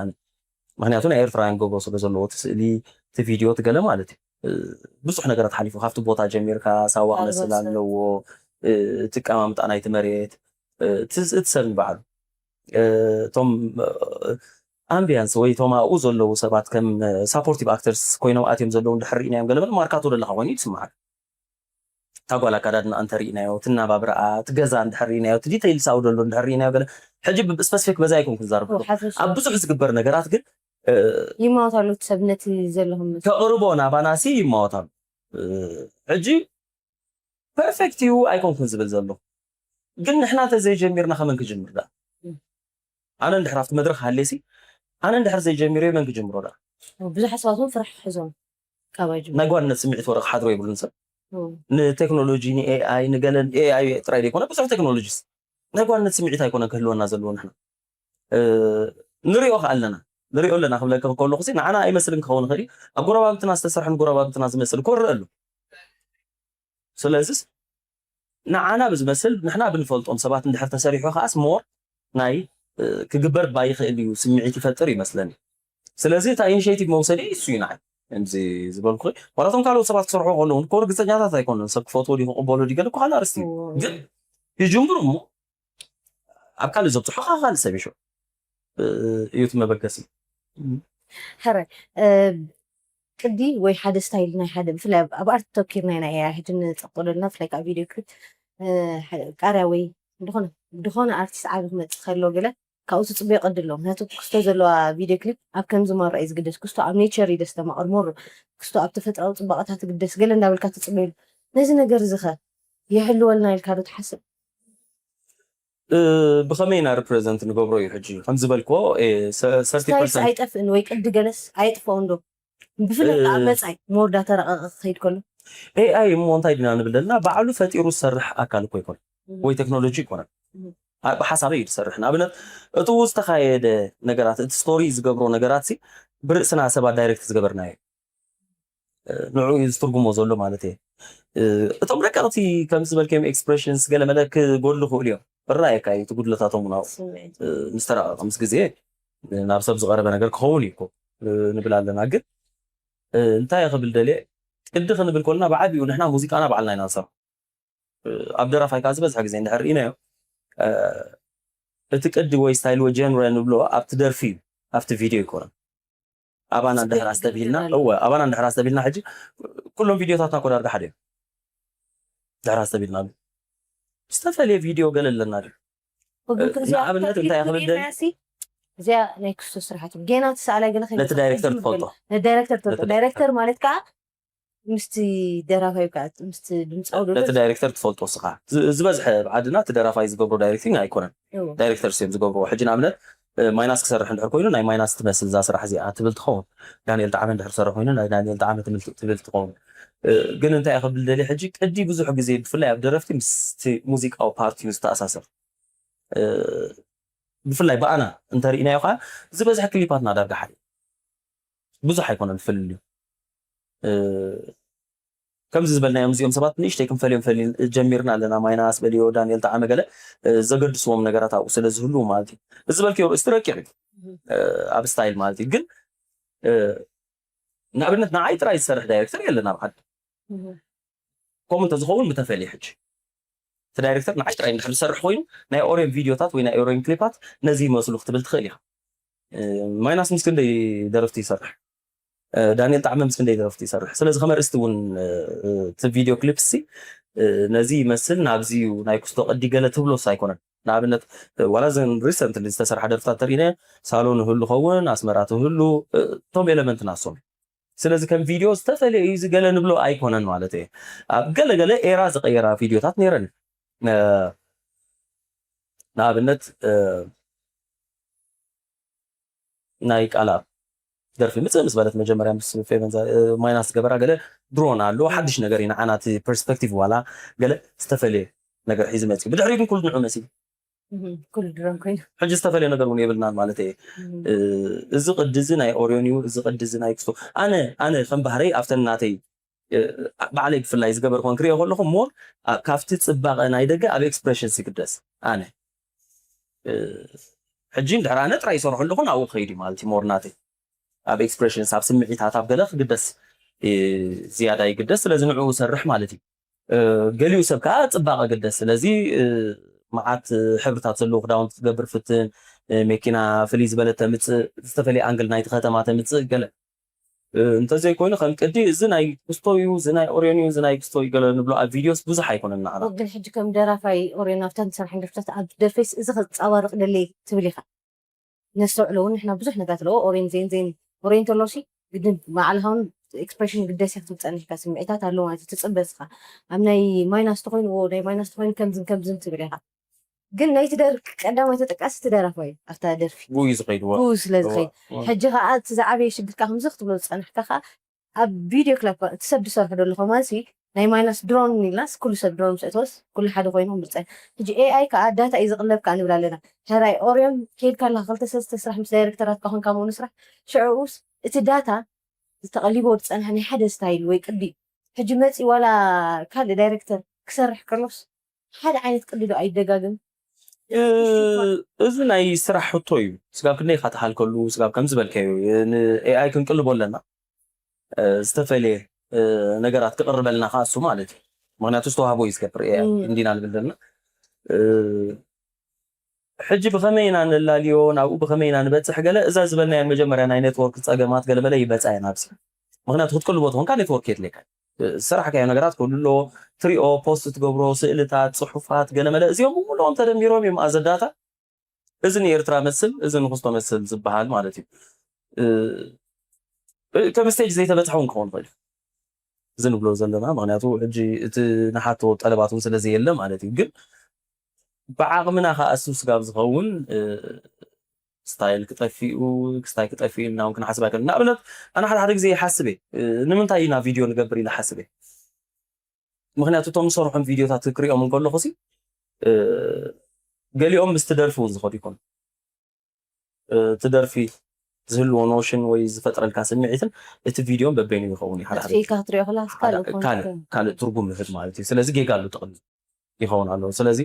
ምክንያቱ ናይ ኤርትራውያን ገብሮ ስለ ዘለዎ እቲ ስእሊ እቲ ቪድዮ እቲ ገለ ማለት እዩ ብዙሕ ነገራት ሓሊፉ ካብቲ ቦታ ጀሚርካ ሳዋ ክመስል ኣለዎ እቲ ቀማምጣ ናይቲ መሬት እቲ ሰብ ንባዕሉ እቶም ኣምቢያንስ ወይ እቶም ኣብኡ ዘለዉ ሰባት ከም ሳፖርቲቭ ኣክተርስ ኮይኖም ኣትዮም ዘለዉ እንድሕር ርኢናዮም ገለመለ ማርካቶ ዘለካ ኮይኑ ይስምዓል እታ ጓል ኣካዳድና እንተርኢናዮ፣ ትናባብረኣ፣ እቲ ገዛ እንድሕር ርኢናዮ፣ እቲ ዲተይልስ ኣውደሎ እንድሕር ርኢናዮ፣ ገለ ሕጂ ብስፐሲፊክ በዛ ኣይኮንኩ ዝዛረብ ዘለኹ። ኣብ ብዙሕ ዝግበር ነገራት ግን ይማወት ኣሎ እቲ ሰብ ነቲ ዘለኹም ከቕርቦ ናባናሲ ይማወት ኣሎ። ሕጂ ፐርፌክት እዩ ኣይኮንኩን ዝብል ዘለኹ፣ ግን ንሕና ተዘይጀሚርና ከመን ክጅምር ዳ? ኣነ እንድሕር ኣብቲ መድረኽ ሃሌሲ ኣነ እንድሕር ዘይጀሚረ መን ክጅምሮ ዳ? ብዙሓት ሰባት እውን ፍራሕ ክሕዞም ካባይ ጅምር ናይ ጓልነት ስምዒት ወረ ክሓድሮ የብሉን ሰብ። ንቴክኖሎጂ ንኤኣይ ንገለን ኤኣይ ጥራይ ዘይኮነ ብዙሕ ቴክኖሎጂስ ናይ ጓልነት ስምዒት ኣይኮነን ክህልወና ዘለዎ ንሕና ንሪኦ ከ ኣለና ንሪኦ ኣለና ክብለካ ከለኹ ንዓና ኣይመስልን ክኸውን ይኽእል እዩ። ኣብ ጎረባብትና ዝተሰርሐን ጎረባብትና ዝመስል ኮርእ ኣሎ። ስለዚስ ንዓና ብዝመስል ንሕና ብንፈልጦም ሰባት እንድሕር ተሰሪሑ ከዓስ ሞር ናይ ክግበር ባይኽእል እዩ ስምዒት ይፈጥር ይመስለኒ። ስለዚ እታ ኢኒሽቲቭ መውሰዲ እሱ እዩ ንዓይ ከምዚ ዝበልኩ ዋላቶም ካልኦት ሰባት ክሰርሑ ከለዉ እኮ ርግፀኛታት ኣይኮኑን ሰብ ክፈትዎ ድዩ ክቕበሉ ድዩ ገለ እኮ ካልእ ኣርስቲ ግን ይጅምሩ እሞ ኣብ ካልእ ዘብፅሖ ከዓ ካልእ ሰብ ይሽዑ እዩ እቲ መበገሲ። ሕረ ቅዲ ወይ ሓደ ስታይል ናይ ሓደ ብፍላይ ኣብ ኣርት ተኪርና ኢና እያ ሕጂ ንፀቆለልና ብፍላይ ከዓ ቪድዮ ክሊፕ ቃርያ ወይ ዝኾነ ዝኾነ ኣርቲስት ዓቢ ክመፅእ ከሎ ገለ ካብኡ ትፅበዮ ቅዲ ኣሎ። ምክንያቱ ክስቶ ዘለዋ ቪድዮ ክሊፕ ኣብ ከምዚ መራ እዩ ዝግደስ። ክስቶ ኣብ ኔቸር እዩ ደስተማቕር ሞር ክስቶ ኣብ ተፈጥራዊ ፅባቐታት ትግደስ ገለ እንዳበልካ ትፅበየሉ። ነዚ ነገር እዚ ኸ ይህልወልና ኢልካ ዶ ትሓስብ? ብኸመይ ኢና ሪፕሬዘንት ንገብሮ እዩ ሕጂ ከምዚ ዝበልክዎ ሰርቲ ስታይልስ ኣይጠፍእን ወይ ቅዲ ገለስ ኣየጥፍኦን ዶ ብፍላይ ኣብ መፃይ ሞር ዳተረቐቐ ክኸይድ ከሎ ኤኣይ እሞ እንታይ ዲና ንብል ዘለና ባዕሉ ፈጢሩ ዝሰርሕ ኣካል እኮ ይኮን ወይ ቴክኖሎጂ ይኮነን ብሓሳበይ እዩ ዝሰርሕ ንኣብነት እትው ዝተኻየደ ነገራት እቲ ስቶሪ ዝገብሮ ነገራት ሲ ብርእስና ሰባት ዳይሬክት ዝገበርናዮ ንዑ እዩ ዝትርጉሞ ዘሎ ማለት እየ እቶም ረቀቕቲ ከም ዝበልከዮም ኤክስፕሬሽንስ ገለ መለ ክጎድሉ ክእሉ እዮም እራየካ እዩ እቲ ጉድለታቶም ናው ምስ ተረቐቐ ምስ ግዜ ናብ ሰብ ዝቐረበ ነገር ክኸውን እዩ እኮ ንብል ኣለና ግን እንታይ ክብል ደልየ ቅዲ ክንብል ከለና ብዓቢኡ ንሕና ሙዚቃና ባዕልና ኢና ንሰርሖ ኣብ ደራፋይ ከዓ ዝበዝሐ ግዜ እንድሕር ርኢናዮ እቲ ቅዲ ወይ ስታይል ወይ ጀንረ ንብሎ ኣብቲ ደርፊ እዩ ኣብቲ ቪድዮ ይኮነን ኣባና እንድሕር ኣስተብሂልና እወ ኣባና እንድሕር ኣስተብሂልና ሕጂ ኩሎም ቪድዮታትና ኮ ዳርጋ ሓደ እዮም ድሕር ኣስተብሂልና ዝተፈለየ ቪድዮ ገለ ኣለና ድዩ ንኣብነት እንታይ ክብል ደሊ እዚኣ ናይ ክስቶ ስራሕቲ ገና ትሰኣላይ ገለ ነቲ ዳይሬክተር ትፈልጦ ዳይሬክተር ትፈልጦ ዳይሬክተር ማለት ከዓ ምስቲ ደራፋይ ከዓ ምስቲ ድምፃዊ ዶ ነቲ ዳይሬክተር ትፈልጦ ስኻ ዝበዝሐ ዓድና እቲ ደራፋይ ዝገብሮ ዳይሬክቲንግ ኣይኮነን ዳይሬክተር እዮም ዝገብርዎ ሕጂ ንኣብነት ማይናስ ክሰርሕ እንድሕር ኮይኑ ናይ ማይናስ ትመስል እዛ ስራሕ እዚኣ ትብል ትኸውን ዳንኤል ጣዕመ እንድሕር ዝሰርሕ ኮይኑ ናይ ዳንኤል ጣዕመ ትብል ትኸውን ግን እንታይ ክብል ደልየ ሕጂ ቅዲ ብዙሕ ግዜ ብፍላይ ኣብ ደረፍቲ ምስቲ ሙዚቃዊ ፓርቲ እዩ ዝተኣሳሰር ብፍላይ ብኣና እንተርኢናዮ ከዓ ዝበዝሐ ክሊፓትና ዳርጋ ሓደ ብዙሕ ኣይኮነን ፍልልዩ ከምዚ ዝበልናዮም እዚኦም ሰባት ንእሽተይ ክንፈልዮም ፈሊ ጀሚርና ኣለና ማይናስ በልዮ ዳንኤል ጣዕመ ገለ ዘገድስዎም ነገራት ኣብኡ ስለ ዝህልው ማለት እዩ እዚ ዝበልክዮ ርእስቲ ረቂቕ እዩ ኣብ ስታይል ማለት እዩ ግን ንኣብነት ንዓይ ጥራይ ዝሰርሕ ዳይሬክተር የለን ኣብ ዓዲ ከምኡ እንተዝኸውን ምተፈልየ ሕጂ እቲ ዳይሬክተር ንዓይ ጥራይ እንድሕር ዝሰርሕ ኮይኑ ናይ ኦሬን ቪድዮታት ወይ ናይ ኦሬን ክሊፓት ነዚ ይመስሉ ክትብል ትኽእል ኢኻ ማይናስ ምስ ክንደይ ደረፍቲ ይሰርሕ ዳንኤል ጣዕመ ምስ ክንደይ ደረፍቲ ይሰርሕ ስለዚ ከመርእስቲ እውን እቲ ቪድዮ ክሊፕ ሲ ነዚ ይመስል ናብዚ እዩ ናይ ክስቶ ቅዲ ገለ ትብሎስ ኣይኮነን ንኣብነት ዋላ ዘን ሪሰንትሊ ዝተሰርሓ ደርፍታት ተርእነ ሳሎን ይህሉ ኸውን ኣስመራ ትህሉ እቶም ኤለመንት ናሶም ስለዚ ከም ቪድዮ ዝተፈለየ እዩ ዝገለ ንብሎ ኣይኮነን ማለት እየ ኣብ ገለገለ ኤራ ዝቀየራ ቪድዮታት ነይረን ንኣብነት ናይ ቃልኣብ ደርፊ ምፅእ ምስ በለት መጀመርያ ምስ ፌቨን ማይናስ ገበራ ገለ ድሮን ኣሎ ሓድሽ ነገር ኢና ዓናቲ ፐርስፐክቲቭ ዋላ ገለ ዝተፈለየ ነገር ሒዚ መፅዩ ብድሕሪ ግን ኩሉ ንዑ መሲሉ ኩሉ ድሮን ኮይኑ ሕጂ ዝተፈለየ ነገር እውን የብልናን ማለት እየ እዚ ቅዲ እዚ ናይ ኦርዮን እዩ እዚ ቅዲ እዚ ናይ ክስቶ ኣነ ኣነ ከም ባህረይ ኣብተን ናተይ ባዕለይ ብፍላይ ዝገበርኩን ክሪኦ ከለኹ ሞር ካብቲ ፅባቐ ናይ ደገ ኣብ ኤክስፕሬሽንስ ይግደስ ኣነ ሕጂ እንድሕር ኣነ ጥራይ ይሰርሑ ኣለኹ ናብኡ ክኸይድ እዩ ማለት እዩ ሞር ናተይ ኣብ ኤክስፕሬሽንስ ኣብ ስምዒታት ኣብ ገለ ክግደስ ዝያዳ ይግደስ ስለዚ ንዕኡ ሰርሕ ማለት እዩ ገሊኡ ሰብ ከዓ ፅባቐ ግደስ ስለዚ መዓት ሕብርታት ዘለዎ ክዳውንቲ ትገብር ፍትን መኪና ፍልይ ዝበለ ተምፅእ ዝተፈለየ ኣንግል ናይቲ ከተማ ተምፅእ ገለ እንተዘይኮይኑ ከም ቅዲ እዚ ናይ ክስቶ እዩ፣ እዚ ናይ ኦርዮን እዩ፣ እዚ ናይ ክስቶ እዩ ገለ ንብሎ ኣብ ቪድዮስ ብዙሕ ኣይኮነን ንዓና። ግን ሕጂ ከም ደራፋይ ኦርዮን ኣብተን ትሰርሐን ደርፍታት ኣብ ደርፌስ እዚ ከፃባርቕ ደለየ ትብል ኢኻ። ነስተውዕሎ እውን ንሕና ብዙሕ ነገራት ኣለዎ። ኦሬን ዜን ዜን ኦሬን ተሎ ሲ ግድን ባዕልኻ እውን ኤክስፕሬሽን ግደስ ኢኻ ክትብል ጸኒሕካ፣ ስምዒታት ኣሎ ማለት እዩ፣ ትጽበ እስኻ። ኣብ ናይ ማይናስ ተኾይኑ፣ ዎ ናይ ማይናስ ተኾይኑ ከምዝን ከምዝን ትብል ኢኻ። ግን ናይቲ ደርፊ ቀዳማይ ተጠቃሲ እቲ ደራፋይ እዩ ኣብታ ደርፊ። ብኡ እዩ ዝኸይድ፣ እዋ። ብኡ ስለ ዝኸይድ። እዋ፣ እዋ። ሕጂ ኸኣ እቲ ዝዓበየ ሽግር ከኣ ከምዚ ክትብሎ ዝጸናሕካ ኸኣ ኣብ ቪድዮ ክላፕ እቲ ሰብ ዝሰርሖ ዘሎ ከማንሲ ናይ ማይናስ ድሮን ኢልናስ ኩሉ ሰብ ድሮን ምስ እተወስ ኩሉ ሓደ ኮይኑ ምርፀ። ሕጂ ኤኣይ ከዓ ዳታ እዩ ዝቕለብ ከዓ ንብል ኣለና። ሕራይ ኦርዮን ከይድካ ኣለካ ክልተ ሰለስተ ስራሕ ምስ ዳይሬክተራት ከኾንካ ምኡ ንስራሕ ሽዑ ኡስ እቲ ዳታ ዝተቐሊቦ ዝፀንሐ ናይ ሓደ ስታይል ወይ ቅዲ ሕጂ መፂ ዋላ ካልእ ዳይሬክተር ክሰርሕ ከሎስ ሓደ ዓይነት ቅዲ ዶ ኣይደጋግም? እዚ ናይ ስራሕ ሕቶ እዩ። ስጋብ ክንደይ ኢኻ ትሃልከሉ? ስጋብ ከም ዝበልካዮ ንኤኣይ ክንቅልቦ ኣለና። ዝተፈለየ ነገራት ክቕርበልና ከዓ እሱ ማለት እዩ። ምክንያቱ ዝተዋህቦ እዩ ዝገብር ኤኣይ እንዲና ንብል ዘለና። ሕጂ ብኸመይ ኢና ነላልዮ፣ ናብኡ ብኸመይ ኢና ንበፅሕ፣ ገለ እዛ ዝበልናዮ መጀመርያ ናይ ኔትወርክ ፀገማት ገለመለ ይበፃ እየን ኣብዚ። ምክንያቱ ክትቅልቦ ትኾንካ ኔትወርክ የድልየካ። ዝሰራሕካዮ ነገራት ክህሉ ኣለዎ። ትሪኦ፣ ፖስት ትገብሮ፣ ስእልታት፣ ፅሑፋት፣ ገለመለ እዚኦም ብምልኦም ተደሚሮም እዮም ኣዘዳታ እዚ ንኤርትራ መስል፣ እዚ ንክስቶ መስል ዝበሃል ማለት እዩ። ከም ስቴጅ ዘይተበፅሐ እውን ክኸውን ይኽእል እዩ። እዚ ንብሎ ዘለና፣ ምክንያቱ ሕጂ እቲ ንሓቶ ጠለባት እውን ስለ ዘየለ ማለት እዩ። ግን ብዓቕምና ከኣ እሱ ስጋብ ዝኸውን ስታይል ክጠፊኡ ክስታይ ክጠፊኡ ኢልና እውን ክንሓስብ ኣይከልን። ንኣብነት ኣነ ሓደ ሓደ ግዜ ይሓስብ እየ፣ ንምንታይ ኢና ቪድዮ ንገብር ኢለ ሓስብ እየ። ምክንያቱ እቶም ዝሰርሖም ቪድዮታት ክሪኦም እንከለኹ ሲ ገሊኦም ምስቲ ደርፊ እውን ዝኸዱ ይኮኑ። እቲ ደርፊ ዝህልዎ ኖሽን ወይ ዝፈጥረልካ ስምዒትን እቲ ቪድዮን በበይኑ ይኸውን እዩ። ሓደ ሓደ ጥፊእካ ክትሪኦ ከለካ ካልእ ካልእ ትርጉም ይህብ ማለት እዩ። ስለዚ ጌጋ ኣሉ ጥቕሚ ይኸውን ኣለዎ። ስለዚ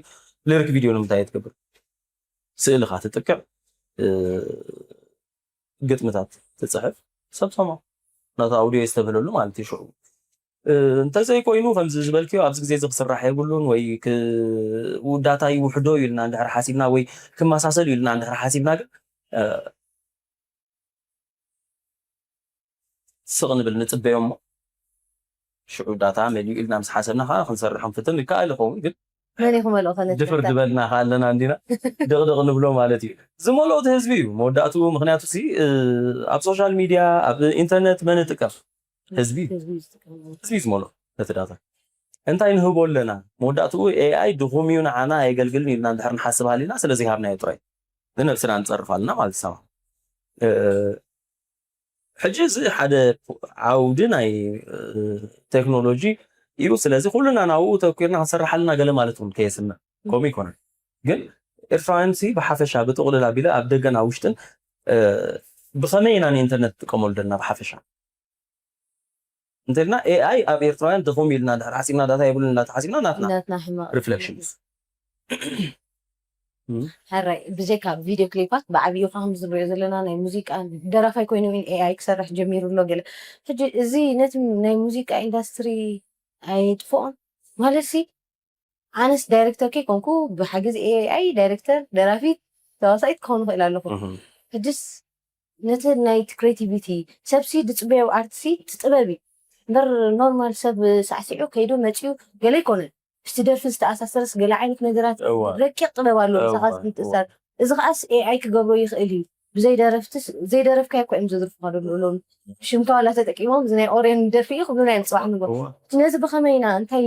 ሊሪክ ቪድዮ ንምንታይ ትገብር? ስእልኻ ትጥቅዕ፣ ግጥምታት ትፅሕፍ፣ ሰብ ሰማ ናታ ኣውዲዮ ይስተብህለሉ ማለት እዩ። ሽዑ እንተዘይኮይኑ ከምዚ ዝበልክዮ ኣብዚ ግዜ እዚ ክስራሕ የብሉን ወይ ክውዳታ ይውሕዶ ኢልና እንድሕር ሓሲብና ወይ ክመሳሰል ኢልና እንድሕር ሓሲብና ግን ስቕ ንብል ንጽበዮ እሞ ሽዑ ዳታ መሊኡ ኢልና ምስ ሓሰብና ከዓ ክንሰርሖም ፍትን ይከኣል ይኸውን ግን መን ይኽመልኦ ከነ ድፍር ዝበልና ከዓ ኣለና እንዲና ደቕደቕ ንብሎ ማለት እዩ ዝመልኦ እቲ ህዝቢ እዩ መወዳእትኡ ምክንያቱ ሲ ኣብ ሶሻል ሚድያ ኣብ ኢንተርነት መን ይጥቀም ህዝቢ ህዝቢ ዝመልኦ ነቲ ዳታ እንታይ ንህቦ ኣለና መወዳእትኡ ኤኣይ ድኹም እዩ ንዓና ኣየገልግልን ኢልና እንድሕር ንሓስብ ሃሊና ስለዚ ሃብናዮ ጥራይ ንነብስና ንፀርፍ ኣለና ማለት ሰማ ሕጂ እዚ ሓደ ዓውዲ ናይ ቴክኖሎጂ እዩ ስለዚ ኩሉና ናብኡ ተኪርና ክንሰርሕ ኣለና ገለ ማለት እውን ከየስምዕ ከምኡ ይኮነን ግን ኤርትራውያን ሲ ብሓፈሻ ብጥቕልል ኣቢለ ኣብ ደገን ኣብ ውሽጥን ብኸመይ ኢና ንኢንተርነት ትጥቀመሉ ዘለና ብሓፈሻ እንተልና ኤኣይ ኣብ ኤርትራውያን ድኹም ኢልና ድሕር ሓሲብና ዳታ የብሉን እንዳተሓሲብና ናትና ናትና ሕማቕ reflections ሕራይ ብዘይካ ቪድዮ ክሊፓት ብዓብዩ ከም ዝንሪኦ ዘለና ናይ ሙዚቃ ደራፋይ ኮይኑ እውን ኤኣይ ክሰርሕ ጀሚሩ ኣሎ ገለ ሕጂ እዚ ነቲ ናይ ሙዚቃ ኢንዳስትሪ ኣይጥፍኦን ማለት ሲ ኣነስ ዳይሬክተር ከይኮንኩ ብሓገዝ ኤኣይ ዳይሬክተር ደራፊት ተዋሳኢት ክኸውን ይኽእል ኣለኹ ሕጅስ ነቲ ናይ ክሬቲቪቲ ሰብሲ ዝፅበዮ ኣርትሲ ትጥበብ እዩ እምበር ኖርማል ሰብ ሳዕሲዑ ከይዱ መፅኡ ገለ ኣይኮነን ምስቲ ደርፊ ዝተኣሳሰረስ ገለ ዓይነት ነገራት ረቂቕ ጥበብ ኣሎ ምሳኻ ምትእሳር እዚ ከዓስ ኤኣይ ክገብሮ ይኽእል እዩ ብዘይደረፍትስ ዘይደረፍካዮ እኮ እዮም ዘዝርፉኻ ደሎ ሎም ሽምካ ዋላ ተጠቂሞም እዚ ናይ ኦሬን ደርፊ እዩ ክብሉና እዮም ፅባሕ ንጎ ነዚ ብኸመይ ኢና እንታይ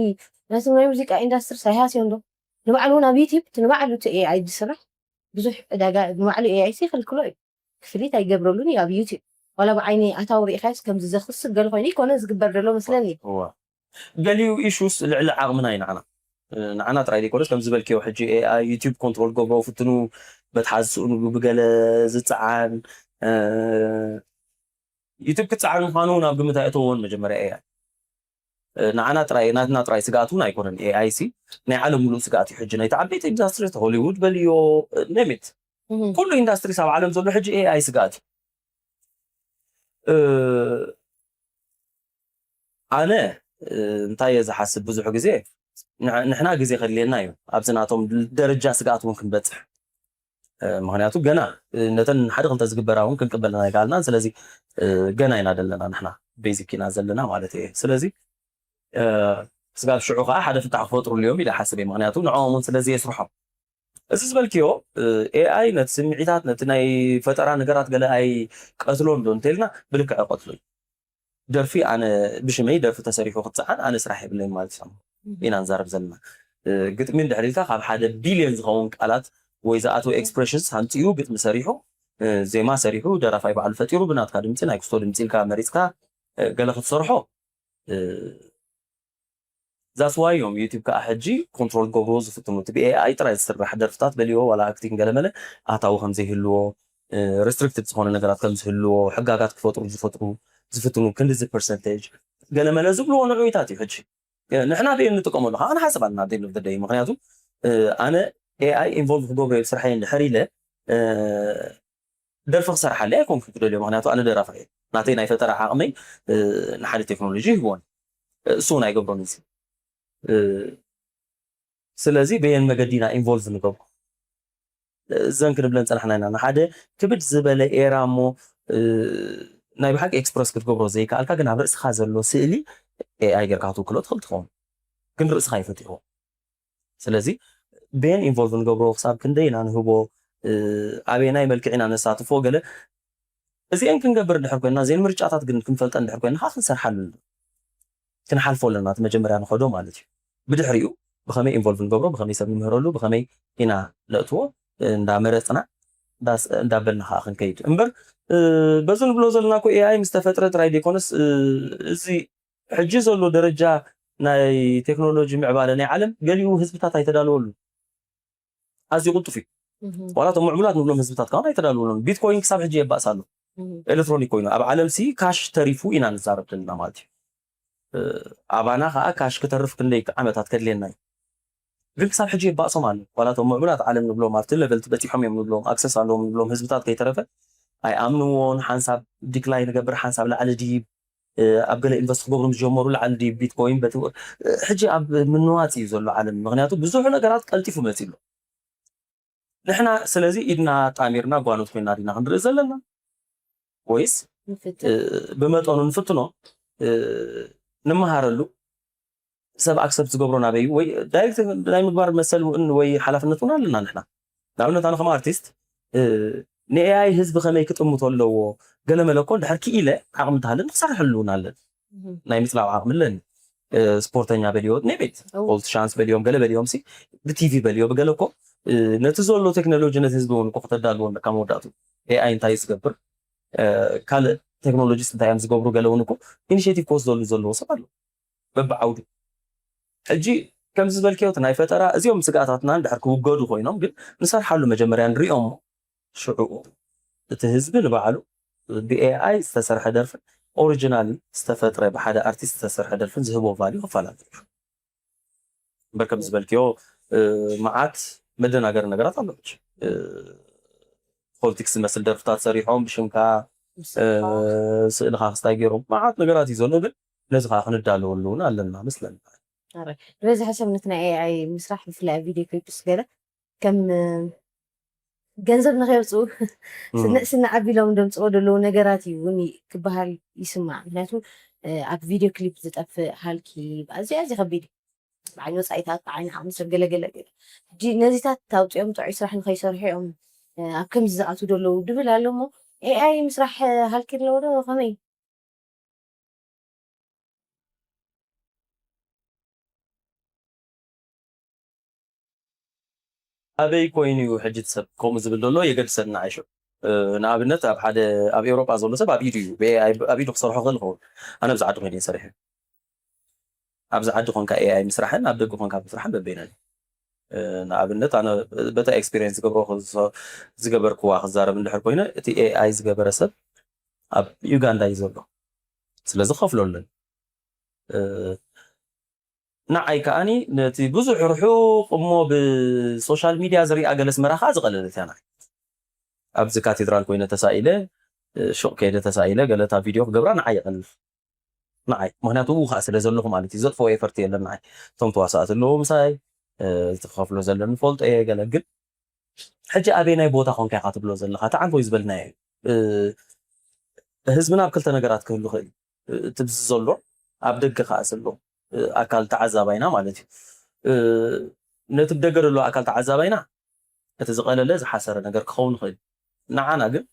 ነቲ ናይ ሙዚቃ ኢንዳስትሪ ሳይሃስዮ እንዶ ንባዕሉ እውን ኣብ ዩቲብ እቲ ንባዕሉ እቲ ኤኣይ ዝስራሕ ብዙሕ ዕዳጋ ንባዕሉ ኤኣይ ሲ ይኽልክሎ እዩ ክፍሊት ኣይገብረሉን እዩ ኣብ ዩቲብ ዋላ ብዓይኒ ኣታዊ ርኢኻዮስ ከምዚ ዘኽስብ ገለ ኮይኑ ይኮነ ዝግበር ዘሎ መስለኒ ገሊኡ ኢሹስ ልዕሊ ዓቕምና እዩ ንዓና ንዓና ጥራይ ዘይኮነስ ከም ዝበልክዮ ሕጂ ኤኣይ ዩቲብ ኮንትሮል ገብሮ ፍትኑ በትሓዚ ስእኑ ብገለ ዝፀዓን ዩቲብ ክፀዓን ምዃኑ ናብ ግምት ኣየእተዎን መጀመርያ ኤኣይ ንዓና ጥራይ ናትና ጥራይ ስግኣት እውን ኣይኮነን ኤኣይ ሲ ናይ ዓለም ሙሉእ ስግኣት እዩ ሕጂ ናይቲ ዓበይቲ ኢንዳስትሪ ሆሊውድ በልዮ ኔሚት ኩሉ ኢንዳስትሪ ኣብ ዓለም ዘሎ ሕጂ ኤኣይ ስግኣት እዩ ኣነ እንታይ እየ ዝሓስብ ብዙሕ ግዜ ንሕና ግዜ ከድልየና እዩ ኣብዚ ናቶም ደረጃ ስግኣት እውን ክንበፅሕ ምክንያቱ ገና ነተን ሓደ ክልተ ዝግበራ እውን ክንቅበልና ኣይከኣልናን። ስለዚ ገና ኢና ዘለና ንሕና፣ ቤዚክ ኢና ዘለና ማለት እየ። ስለዚ ስጋብ ሽዑ ከዓ ሓደ ፍታሕ ክፈጥሩሉ እዮም ኢለ ሓስብ እየ። ምክንያቱ ንዕኦም እውን ስለዚ የስርሖም። እዚ ዝበልክዮ ኤኣይ ነቲ ስምዒታት፣ ነቲ ናይ ፈጠራ ነገራት ገለ ኣይቀትሎን ዶ እንተልና፣ ብልክዕ ይቀትሎ እዩ። ደርፊ ኣነ ብሽመይ ደርፊ ተሰሪሑ ክትሰዓን ኣነ ስራሕ የብለይ ማለት እዩ። ኢና ንዛረብ ዘለና። ግጥሚ እንድሕር ኢልካ ካብ ሓደ ቢልዮን ዝኸውን ቃላት ወይ ዝኣትወ ኤክስፕሬሽንስ ኣምፂኡ ግጥሚ ሰሪሑ፣ ዜማ ሰሪሑ፣ ደራፋይ ባዕሉ ፈጢሩ ብናትካ ድምፂ፣ ናይ ክስቶ ድምፂ ኢልካ መሪፅካ ገለ ክትሰርሖ፣ that's why እዮም ዩቲብ ከዓ ሕጂ ኮንትሮል ክገብርዎ ዝፍትኑ። እቲ ብኤኣይ ጥራይ ዝስራሕ ደርፍታት በልዎ ዋላ ኣክቲንግ ገለመለ ኣታዊ ከም ዘይህልዎ፣ ሪስትሪክትድ ዝኾነ ነገራት ከም ዝህልዎ፣ ሕጋጋት ክፈጥሩ ዝፈጥሩ ዝፍትኑ ክንድዚ ፐርሰንቴጅ ገለመለ ዝብልዎ ንዑይታት እዩ። ሕጂ ንሕና ደይ እንጥቀመሉ ከዓ ንሓስብ ኣለና ደይ ንፍደደይ። ምክንያቱ ኣነ ኤኣይ ኢንቮልቭ ክገብሮ ስራሕ እንድሕር ኢለ ደርፊ ክሰርሓለይ ኣይኮንኩ ክደልዮ። ምክንያቱ ኣነ ደራፋ እየ። ናተይ ናይ ፈጠራ ዓቕመይ ንሓደ ቴክኖሎጂ ይህቦን እሱ እውን ኣይገብሮን እዚ። ስለዚ በየን መገዲ ኢና ኢንቮልቭ ንገብሮ? እዘን ክንብለን ፀናሕና ኢና። ንሓደ ክብድ ዝበለ ኤራ እሞ ናይ ብሓቂ ኤክስፕረስ ክትገብሮ ዘይከኣልካ ግን ኣብ ርእስኻ ዘሎ ስእሊ ኤኣይ ጌርካ ክትውክሎ ትኽእል ትኸውን፣ ግን ርእስኻ ይፈትሕዎ። ስለዚ በየን ኢንቮልቭ ንገብሮ፣ ክሳብ ክንደይ ኢና ንህቦ፣ ኣበየናይ መልክዕ ኢና ነሳትፎ ገለ እዚአን ክንገብር እንድሕር ኮይና፣ እዚአን ምርጫታት ግን ክንፈልጠን እንድሕር ኮይና ከዓ ክንሰርሓሉ ኣለና። ክንሓልፎ ኣለና፣ እቲ መጀመርያ ንኸዶ ማለት እዩ። ብድሕሪኡ ብኸመይ ኢንቮልቭ ንገብሮ፣ ብኸመይ ሰብ ንምህረሉ፣ ብኸመይ ኢና ነእትዎ እንዳመረፅና እንዳበልና ከዓ ክንከይድ እምበር፣ በዚ ንብሎ ዘለና እኮ ኤኣይ ምስ ተፈጥረ ጥራይ ዘይኮነስ፣ እዚ ሕጂ ዘሎ ደረጃ ናይ ቴክኖሎጂ ምዕባለ ናይ ዓለም ገሊኡ ህዝብታት ኣይተዳለወሉ። ኣዝዩ ቅልጡፍ እዩ። ዋላ እቶም ምዕቡላት ንብሎም ህዝብታት ከዓ ኣይተዳለወሉን። ቢትኮይን ክሳብ ሕጂ የባእስ ኣሎ። ኤሌክትሮኒክ ኮይኑ ኣብ ዓለም ሲ ካሽ ተሪፉ ኢና ንዛረብ ዘለና ማለት እዩ። ኣባና ከዓ ካሽ ክተርፍ ክንደይ ዓመታት ከድልየና እዩ። ግን ክሳብ ሕጂ የባእሶም ኣሎ። ዋላ እቶም ምዕቡላት ዓለም ንብሎም ኣብቲ ለቨል በፂሖም እዮም ንብሎም ኣክሰስ ኣለዎም ንብሎም ህዝብታት ከይተረፈ ኣይኣምንዎን። ሓንሳብ ዲክላይ ንገብር፣ ሓንሳብ ላዕሊ ድይብ ኣብ ገለ ኢንቨስት ክገብሩ ምስ ጀመሩ ላዕሊ ድዩ ቢትኮይን በቲ ሕጂ ኣብ ምንዋፅ እዩ ዘሎ ዓለም። ምክንያቱ ብዙሕ ነገራት ቀልጢፉ መፂ ኣሎ። ንሕና ስለዚ ኢድና ጣሚርና ጓኖት ኮይና ዲና ክንርኢ ዘለና ወይስ ብመጠኑ ንፍትኖ፣ ንምሃረሉ፣ ሰብ ኣክሰፕት ዝገብሮ ናበይ ወይ ዳይሬክት ናይ ምግባር መሰል እውን ወይ ሓላፍነት እውን ኣለና ንሕና። ንኣብነት ኣነ ከም ኣርቲስት ንኤኣይ ህዝቢ ከመይ ክጥምቶ ኣለዎ ገለ መለኮ እንድሕር ክኢለ ዓቕሚ እንተሃለኒ ክሰርሐሉ እውን ኣለኒ። ናይ ምፅላው ዓቕሚ ኣለኒ። ስፖርተኛ በልዮ ናይ ቤት ፖለቲሻንስ በልዮም ገለ በልዮም ሲ ብቲቪ በልዮ ብገለ እኮ ነቲ ዘሎ ቴክኖሎጂ ነቲ ህዝቢ እውን እኮ ከተዳልዎ ኣለካ። መወዳእቱ ኤኣይ እንታይ ዝገብር ካልእ ቴክኖሎጂስ እንታይ እዮም ዝገብሩ ገለ እውን እኮ ኢኒሽቲቭ ክወስደሉ ዘለዎ ሰብ ኣሎ በብዓውዱ። ሕጂ ከምዚ ዝበልክዮ እቲ ናይ ፈጠራ እዚኦም ስግኣታትና እንድሕር ክውገዱ ኮይኖም ግን ንሰርሓሉ መጀመርያ ንሪኦም ሽዑኡ እቲ ህዝቢ ንባዕሉ ብኤኣይ ዝተሰርሐ ደርፍን ኦሪጂናሊ ዝተፈጥረ ብሓደ ኣርቲስት ዝተሰርሐ ደርፍን ዝህቦ ቫልዩ ክፈላለ እዩ። እምበር ከም ዝበልክዮ መዓት መደናገሪ ነገራት ኣሎ። ፖለቲክስ ዝመስል ደርፍታት ሰሪሖም ብሽምካ ስእልካ ክስታይ ገይሮም መዓት ነገራት እዩ ዘሎ። ግን ነዚ ከዓ ክንዳለወሉ እውን ኣለና መስለኒ። ዝበዝሐ ሰብ ነቲ ናይ ኤኣይ ምስራሕ ብፍላይ ኣብ ቪድዮ ክሊፕስ ገለ ከም ገንዘብ ንኸየውፅኡ ስነ ስነ ዓቢሎም ደምፅዎ ዘለዉ ነገራት እዩ እውን ክበሃል ይስማዕ። ምክንያቱ ኣብ ቪድዮ ክሊፕ ዝጠፍእ ሃልኪ ኣዝዩ ኣዝዩ ከቢድ እዩ። ብዓይኒ ወፃኢታት ብዓይኒ ዓቕሚ ሰብ ገለገለ ገለ ሕጂ ነዚታት ታውፅኦም ጥዑይ ስራሕ ንኸይሰርሑ እዮም ኣብ ከምዚ ዝኣትዉ ዘለዉ ድብል ኣሎ እሞ ኤኣይ ምስራሕ ሃልኪ ኣለዎ ዶ ከመይ? ኣበይ ኮይኑ እዩ ሕጂ እቲ ሰብ ከምኡ ዝብል ዘሎ የገድሰኒ ንዓይ ሽዑ። ንኣብነት ኣብ ሓደ ኣብ ኤውሮጳ ዘሎ ሰብ ኣብ ኢዱ እዩ ብኤኣይ ኣብ ኢዱ ክሰርሖ ክእል ይኸውን። ኣነ ኣብዚ ዓዲ ኮይነ እየ ሰሪሐ። ኣብዚ ዓዲ ኮንካ ኤኣይ ምስራሕን ኣብ ደገ ኮንካ ምስራሕን በበይነን እዩ። ንኣብነት ኣነ በታ ኤክስፒሪየንስ ዝገብሮ ዝገበርክዋ ክዛረብ እንድሕር ኮይነ እቲ ኤኣይ ዝገበረ ሰብ ኣብ ዩጋንዳ እዩ ዘሎ። ስለዚ ከፍሎ ኣለኒ። ንዓይ ከዓኒ ነቲ ብዙሕ ርሑቕ እሞ ብሶሻል ሚድያ ዝሪኣ ገለ ኣስመራ ከዓ ዝቐለለት እያ ንዓይ። ኣብዚ ካቴድራል ኮይነ ተሳኢለ ሹቕ ከይደ ተሳኢለ ገለ እታ ቪድዮ ክገብራ ንዓይ ይቐልል። ንዓይ ምክንያቱ እው ከዓ ስለ ዘለኹ ማለት እዩ። ዘጥፍኦ ኤፈርት የለን ንዓይ። እቶም ተዋሳእቲ ኣለዉ ምሳይ፣ ዝተኸፍሎ ዘለኒ ፈልጦ እየ ገለ ግን ሕጂ ኣበይ ናይ ቦታ ኮንካ ኢኻ ትብሎ ዘለኻ? እቲ ዓንፎይ ዝበልናዮ እዩ። ህዝብና ኣብ ክልተ ነገራት ክህሉ ክእል እዩ። እቲ ብዚ ዘሎ ኣብ ደገ ከኣ ዘሎ ኣካል ተዓዛባይና ማለት እዩ። ነቲ ብደገ ዘሎ ኣካል ተዓዛባይና እቲ ዝቐለለ ዝሓሰረ ነገር ክኸውን ይኽእል። ንዓና ግን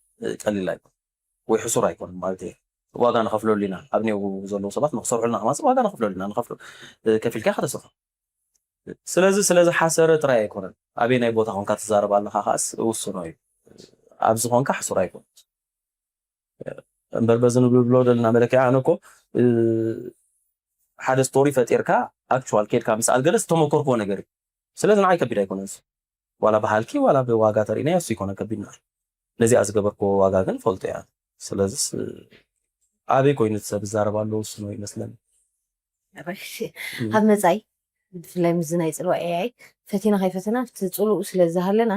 ቀሊል ኣይኮን ወይ ሕሱር ኣይኮን ማለት እዩ። ዋጋ ንኸፍለሉ ኢና። ኣብ ኔው ዘለዉ ሰባት ንክሰርሑልና ከማስ ዋጋ ንኸፍለሉ ኢና። ንኸፍሎ ከፊልካ ከተስርሖ። ስለዚ ስለዚ ሓሰረ ጥራይ ኣይኮነን። ኣበይ ናይ ቦታ ኮንካ ትዛረብ ኣለኻ ከኣስ ውስኖ እዩ። ኣብዚ ኮንካ ሕሱር ኣይኮን። እምበር በዚ ንብሎ ዘለና መለክያ ኣነ እኮ ሓደ ስቶሪ ፈጢርካ ኣክቹዋል ኬድካ ምስኣል ገለ ዝተመኮርኮ ነገር እዩ። ስለዚ ንዓይ ከቢድ ኣይኮነን። ዋላ ብሃልኪ ዋላ ብዋጋ ተሪእናዮ እሱ ይኮነ ከቢድና። ነዚኣ ዝገበርክዎ ዋጋ ግን ፈልጦ እያ። ስለዚስ ኣበይ ኮይኑ እቲ ሰብ ዝዛረብ ኣለዉ እሱ ነው ይመስለኒ። ኣብ መፃኢ ብፍላይ ምስ ናይ ፅልዋ ኤኣይ ፈቲና ከይፈተና እቲ ፅልኡ ስለ ዝሃለና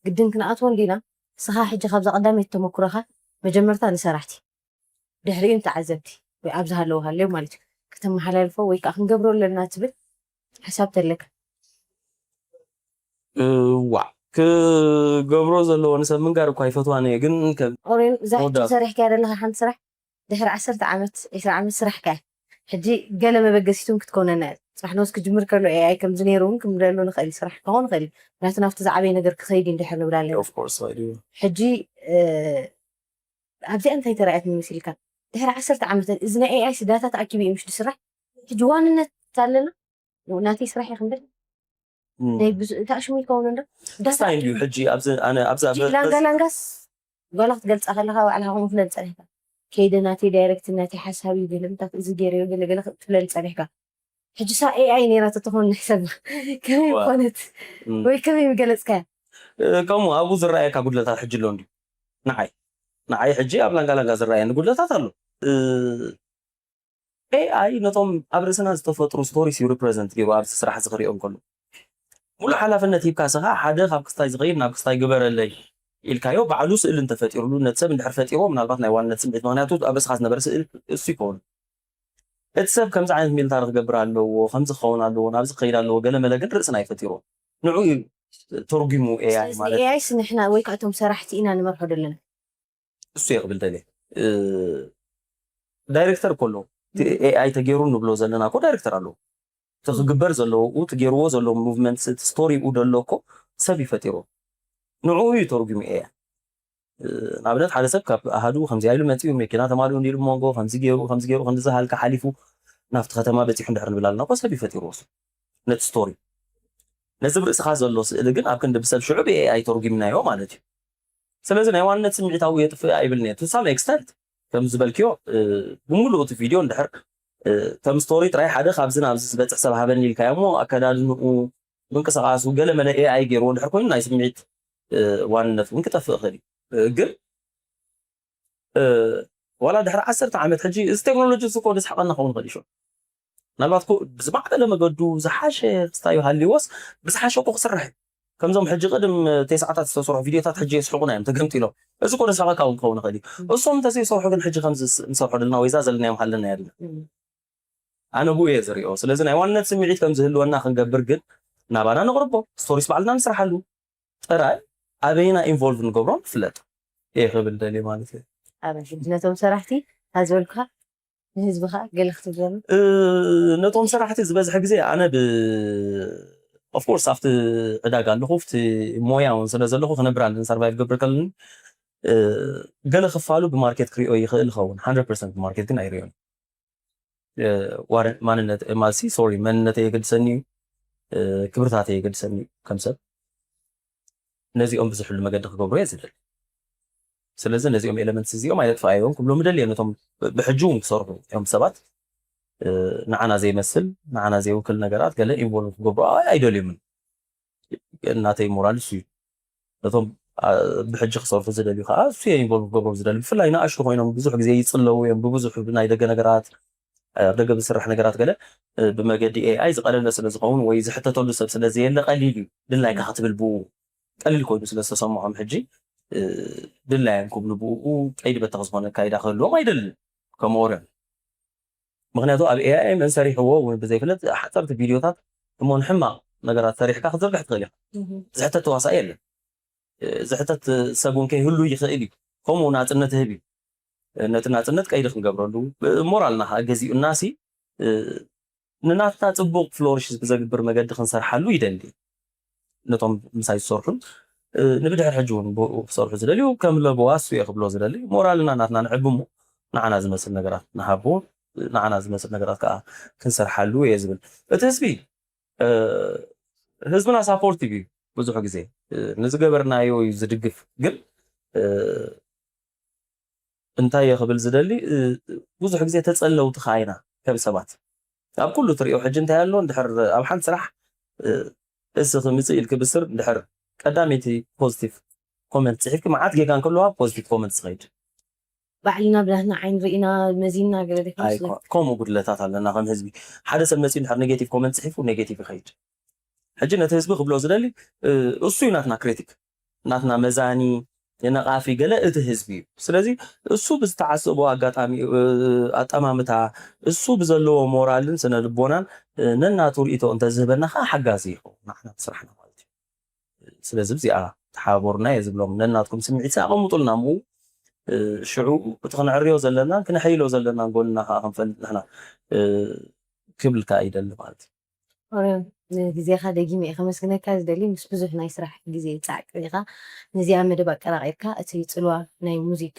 ግድን ክንኣትዎ እንዲና። ንስኻ ሕጂ ካብዛ ቀዳመይቲ ተመኩሮኻ መጀመርታ ንሰራሕቲ ድሕሪኡ ንተዓዘብቲ ወይ ኣብ ዝሃለዉ ሃለዩ ማለት እዩ ከተመሓላልፎ ወይ ከዓ ክንገብሮ ኣለና ትብል ሓሳብ ተለካ? እዋ ክገብሮ ዘለዎ ንሰብ ምንጋር እኳ ይፈትዋን እየ ግን ከም ኦሬን እዛ ሕጂ ሰሪሕካያ ዘለካ ሓንቲ ስራሕ ድሕሪ ዓሰርተ ዓመት ዒስራ ዓመት ስራሕ ከ ሕጂ ገለ መበገሲት እውን ክትኮነና እያ። ስራሕ ንወስ ክጅምር ከሎ ኤኣይ ከምዚ ነይሩ እውን ክንብለሉ ንኽእል ስራሕ ክኸውን ይኽእል እዩ። ናቱ ናብቲ ዝዓበየ ነገር ክኸይድ እዩ እንድሕር ንብል ኣለና። Of course I do. ሕጂ ኣብዚኣ እንታይ ተራእያት መሲልካ? ድሕሪ ዓሰርተ ዓመታት እዚ ናይ ኤኣይ ዳታ ተኣኪቡ እዩ ምሽ ዝስራሕ። ሕጂ ዋንነት ኣለና ናተይ ስራሕ ይኽንብል ናይ ብዙ እንታይ ሽሙ ይኸውን እንዶ ደስታ እዩ ሕጂ ኣብዚ ኣነ ኣብዚ ኣብ ላንጋ ላንጋስ ጓላ ክትገልፃ ከለካ ባዕልካ ከምኡ ትለል ፀኒሕካ ከይደ ናተይ ዳይሬክት ናተይ ሓሳብ እዩ ገለምታት እዚ ገይረዮ ገለገለ ትለል ፀኒሕካ ሕጂ ሳ ኤኣይ ነይራ ተተኾን ንሕሰብ ከመይ ኮነት ወይ ከመይ ምገለፅካያ ከምኡ ኣብኡ ዝረኣየካ ጉድለታት ሕጂ ኣሎ እንዲ ንዓይ ንዓይ ሕጂ ኣብ ላንጋ ላንጋ ዝረኣየኒ ጉድለታት ኣሎ ኤኣይ ነቶም ኣብ ርእስና ዝተፈጥሩ ስቶሪስ እዩ ሪፕረዘንት ገይሩ ኣብዚ ስራሕ እዚ ክሪኦ እንከሎ ሙሉእ ሓላፍነት ሂብካ ስኻ ሓደ ካብ ክስታይ ዝኸይድ ናብ ክስታይ ግበረለይ ኢልካዮ ባዕሉ ስእሊ እንተፈጢሩሉ ነቲ ሰብ እንድሕር ፈጢርዎ ምናልባት ናይ ዋንነት ስምዒት ምክንያቱ ኣብ ርእስኻ ዝነበረ ስእል እሱ ይከውን እቲ ሰብ ከምዚ ዓይነት ሚልታሪ ክገብር ኣለዎ ከምዚ ክኸውን ኣለዎ ናብዚ ክኸይድ ኣለዎ ገለ መለ ግን ርእስና ይፈጢርዎ ንዑ እዩ ተርጉሙ ኤኣይ ማለት ኤኣይስ ንሕና ወይ ከዓ እቶም ሰራሕቲ ኢና ንመርሖ ዘለና እሱ እየ ክብል ደልየ ዳይሬክተር እኮ ኣለዎ ኤኣይ ተገይሩ ንብሎ ዘለና እኮ ዳይሬክተር ኣለዎ እቲ ክግበር ዘለዎ እቲ ገይርዎ ዘሎ ሙቭመንት እቲ ስቶሪ ኡ ደሎ እኮ ሰብ ይፈጢርዎ ንዕኡ እዩ ተርጉሙ ኤኣይ ንኣብነት ሓደ ሰብ ካብ ኣሃዱ ከምዚኣ ኢሉ መፂኡ መኪና ተማሊኡ እንዲሉ መንጎ ከምዚ ገይሩ ከምዚ ገይሩ ክንዲ ዝሃልካ ሓሊፉ ናብቲ ከተማ በፂሑ እንድሕር ንብል ኣለና እኮ ሰብ ይፈጢርዎ ነቲ ስቶሪ ነዚ ብርእስኻ ዘሎ ስእሊ ግን ኣብ ክንዲ ብሰብ ሽዑ ብኤኣይ ተርጉምናዮ ማለት እዩ ስለዚ ናይ ዋንነት ስምዒታዊ የጥፍእ ኣይብልን እየ to some extent ከም ዝበልክዮ ብምሉእ እቲ ቪድዮ እንድሕር ከም ስቶሪ ጥራይ ሓደ ካብዚ ናብዚ ዝበፅሕ ሰብ ሃበኒ ኢልካዮ እሞ ኣከዳድንኡ ምንቅስቃሱ ገለ መለ ኤኣይ ገይርዎ እንድሕር ኮይኑ ናይ ስምዒት ዋንነት እውን ክጠፍእ ይኽእል እዩ ግን ዋላ ድሕሪ ዓሰርተ ዓመት ሕጂ እዚ ቴክኖሎጂ እዚ እኮ ዘስሕቐና ክኸውን ይኽእል እዩ ምናልባት እኮ ብዝማዕበለ መገዱ ዝሓሸ ክስታዩ ሃልይዎስ ብዝሓሸ እኮ ክስራሕ እዩ ከምዞም ሕጂ ቅድም ቴስዓታት ዝተሰርሑ ቪድዮታት ሕጂ የስሕቁና እዮም ተገምጢሎም እዚ እኮ ዘስሕቐካ እውን ክኸውን ይኽእል እዩ እሶም እንተዘይሰርሑ ግን ሕጂ ከምዚ ንሰርሖ ዘለና ወይዛ ዘለናዮም ሃለና እያ ድና ኣነ ብኡ እየ ዝሪኦ ስለዚ ናይ ዋንነት ስምዒት ከም ዝህልወና ክንገብር ግን ናባና ነቕርቦ ስቶሪስ ባዕልና ንስርሓሉ ጥራይ ኣበይና ኢንቮልቭ ንገብሮ ንፍለጥ እየ ክብል ደልየ ማለት እዩ ኣበ ሕጂ ነቶም ሰራሕቲ ኣዝበልኩኻ ንህዝብኻ ገለ ክትብለሉ ነቶም ሰራሕቲ ዝበዝሐ ግዜ ኣነ ብ ኦፍኮርስ ኣብቲ ዕዳጋ ኣለኹ ኣብቲ ሞያ እውን ስለ ዘለኹ ክነብር ኣለኒ ሰርቫይቭ ገብር ከለኒ ገለ ክፋሉ ብማርኬት ክሪኦ ይኽእል ይኸውን ሓንድረድ ፐርሰንት ብማርኬት ግን ኣይሪኦን ማንነት ማሲ ሶሪ መንነተይ የገድሰኒ እዩ ክብርታተይ የገድሰኒ እዩ ከም ሰብ ነዚኦም ብዝሕሉ መገዲ ክገብሩ እየ ዝደሊ ስለዚ ነዚኦም ኤለመንትስ እዚኦም ኣየጥፍኣዮም ክብሎም ምደሊ እዮም ነቶም ብሕጂ እውን ክሰርሑ እዮም ሰባት ንዓና ዘይመስል ንዓና ዘይውክል ነገራት ገለ ኢንቮልቭ ክገብሩ ኣይደልዮምን እናተይ ሞራል እሱ እዩ ነቶም ብሕጂ ክሰርሑ ዝደልዩ ከዓ እሱ እየ ኢንቮልቭ ክገብሮም ዝደሊ ብፍላይ ንኣሽቱ ኮይኖም ብዙሕ ግዜ ይፅለዉ እዮም ብብዙሕ ናይ ደገ ነገራት ኣብ ደገ ዝስራሕ ነገራት ገለ ብመገዲ ኤኣይ ዝቐለለ ስለ ዝኸውን ወይ ዝሕተተሉ ሰብ ስለ ዘየለ ቀሊል እዩ ድላይካ ክትብል ብኡ ቀሊል ኮይኑ ስለ ዝተሰምዖም ሕጂ ድላዮም ክብሉ ብኡ ቀይዲ በተኽ ዝኾነ ኣካይዳ ክህልዎም ኣይደልን ከም ኦርዮን ምክንያቱ ኣብ ኤኣይ መን ሰሪሕዎ እውን ብዘይፍለጥ ሓፀርቲ ቪድዮታት እሞ ንሕማቕ ነገራት ሰሪሕካ ክትዘርግሕ ትኽእል ኢኻ ዝሕተት ተዋሳኢ የለን ዝሕተት ሰብ እውን ከይህሉ ይኽእል እዩ። ከምኡ ናፅነት ህብ እዩ። ነቲ ናፅነት ቀይዲ ክንገብረሉ፣ ሞራልና ከዓ ገዚኡና ሲ ንናትና ፅቡቕ ፍሎሪሽ ብዘግብር መገዲ ክንሰርሓሉ ይደሊ። ነቶም ምሳይ ዝሰርሑ ንብድሕር ሕጂ እውን ብኡ ክሰርሑ ዝደልዩ ከም ለበዋ እሱ እየ ክብሎ ዝደሊ። ሞራልና ናትና ንዕብሙ፣ ንዓና ዝመስል ነገራት ንሃቦ፣ ንዓና ዝመስል ነገራት ከዓ ክንሰርሓሉ እየ ዝብል። እቲ ህዝቢ ህዝብና ሳፖርቲቭ እዩ። ብዙሕ ግዜ ንዝገበርናዮ እዩ ዝድግፍ። ግን እንታይ እየ ክብል ዝደሊ፣ ብዙሕ ግዜ ተፀለውቲ ከዓ ኢና ከም ሰባት። ኣብ ኩሉ ትሪኦ ሕጂ እንታይ ኣሎ፣ እንድሕር ኣብ ሓንቲ ስራሕ እስ ክምፅእ ኢልክ ብስር፣ እንድሕር ቀዳመይቲ ፖዚቲቭ ኮመንት ፅሒፍክ፣ መዓት ጌጋ እንከለዋ ፖዚቲቭ ኮመንት ዝኸይድ ባዕልና ብናትና ዓይን ርኢና መዚና ገለ ዶ ኣይኮ- ይመስለካ? ከምኡ ጉድለታት ኣለና ከም ህዝቢ። ሓደ ሰብ መፂኡ እንድሕር ኔጌቲቭ ኮመንት ፅሒፉ ኔጌቲቭ ይኸይድ። ሕጂ ነቲ ህዝቢ ክብሎ ዝደሊ፣ እሱ እዩ ናትና ክሪቲክ፣ ናትና መዛኒ፣ ነቓፊ ገለ እቲ ህዝቢ እዩ። ስለዚ እሱ ብዝተዓሰቦ ኣጋጣሚ፣ ኣጠማምታ፣ እሱ ብዘለዎ ሞራልን ስነ ልቦናን ነናቱ ርእቶ እንተዝህበና ከዓ ሓጋዚ ይኸውን ንዓና ስራሕና ማለት እዩ። ስለዚ እዚኣ ተሓባበሩና እየ ዝብሎም። ነናትኩም ስምዒት ኣቐምጡልና እሞ ሽዑ እቲ ክንዕርዮ ዘለናን ክነሐይሎ ዘለናን ጎንና ከዓ ክንፈልጥ ንሕና ክብልካ ይደሊ ማለት እዩ። ኦርዮን፣ ንግዜኻ ደጊመ እየ ከመስግነካ ዝደሊ። ምስ ብዙሕ ናይ ስራሕ ግዜ ጻዕቂ ኢኻ ነዚኣ መደብ ኣቀራቒርካ፣ እቲ ጽልዋ ናይ ሙዚቃ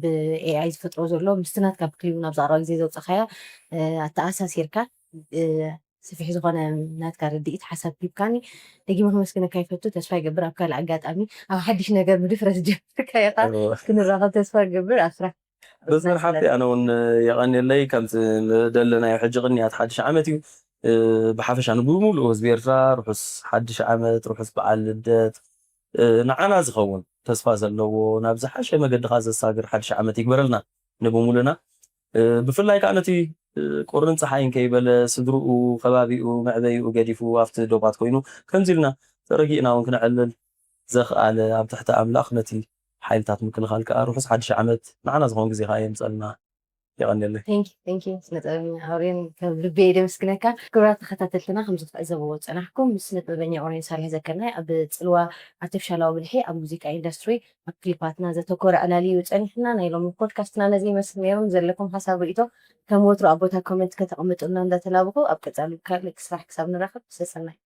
ብኤኣይ ዝፈጥሮ ዘሎ ምስቲ ናትካ ብክሊቡ ናብ ዝቐረበ ግዜ ዘውጻኻዮ ኣተኣሳሲርካ ስፊሕ ዝኾነ ናትካ ርድኢት ሓሳብ ሂብካኒ ደጊመ ከመስግነካ ይፈቱ። ተስፋ ይገብር ኣብ ካልእ ኣጋጣሚ ኣብ ሓድሽ ነገር ብድፍረት ዝጀመርካ ኢኻ ክንራኸብ ተስፋ ይገብር። ኣብ ስራሕ በዝመን ሓብቲ ኣነ እውን የቐንየለይ። ከምቲ ንደለናዮ ሕጂ ቅንያት ሓድሽ ዓመት እዩ። ብሓፈሻ ንብሙሉእ ህዝቢ ኤርትራ ርሑስ ሓድሽ ዓመት፣ ርሑስ በዓል ልደት። ንዓና ዝኸውን ተስፋ ዘለዎ ናብ ዝሓሸ መገዲ ከዓ ዘሳግር ሓድሽ ዓመት ይግበረልና ንብሙሉና። ብፍላይ ከዓ ነቲ ቁርን ፀሓይን ከይበለ ስድርኡ፣ ከባቢኡ፣ መዕበይኡ ገዲፉ ኣብቲ ዶባት ኮይኑ ከምዚ ኢልና ተረጊእና እውን ክነዕልል ዘኽኣለ ኣብ ትሕቲ ኣምላኽ ነቲ ሓይልታት ምክልኻል ከዓ ርሑስ ሓድሽ ዓመት ንዓና ዝኸውን ግዜ ከዓ የምፀልና። የቐንየለይ። Thank you, thank you። ስነ ጥበበኛ ኦርዮን ካብ ልቢ እየ ደመስግነካ። ክቡራት ተኸታተልትና ከም ዝትዕዘብዎ ዝጸናሕኩም ምስ ስነ ጥበበኛ ኦርዮን ሳልሕ ዘከርናይ ኣብ ጽልዋ ኣርቲፊሻላዊ ብልሒ ኣብ ሙዚቃ ኢንዱስትሪ ኣብ ክሊፓትና ዘተኮረ ዕላል እዩ ጸኒሕና። ናይ ሎሚ ፖድካስትና ነዚ ይመስል ነይሩ። ዘለኩም ሓሳብ ርእይቶ ከም ወትሩ ኣብ ቦታ ኮመንት ከተቐምጡልና እንዳተላበኹ ኣብ ቀጻሊ ካልእ ስራሕ ክሳብ ንራኸብ ሰሰናይ።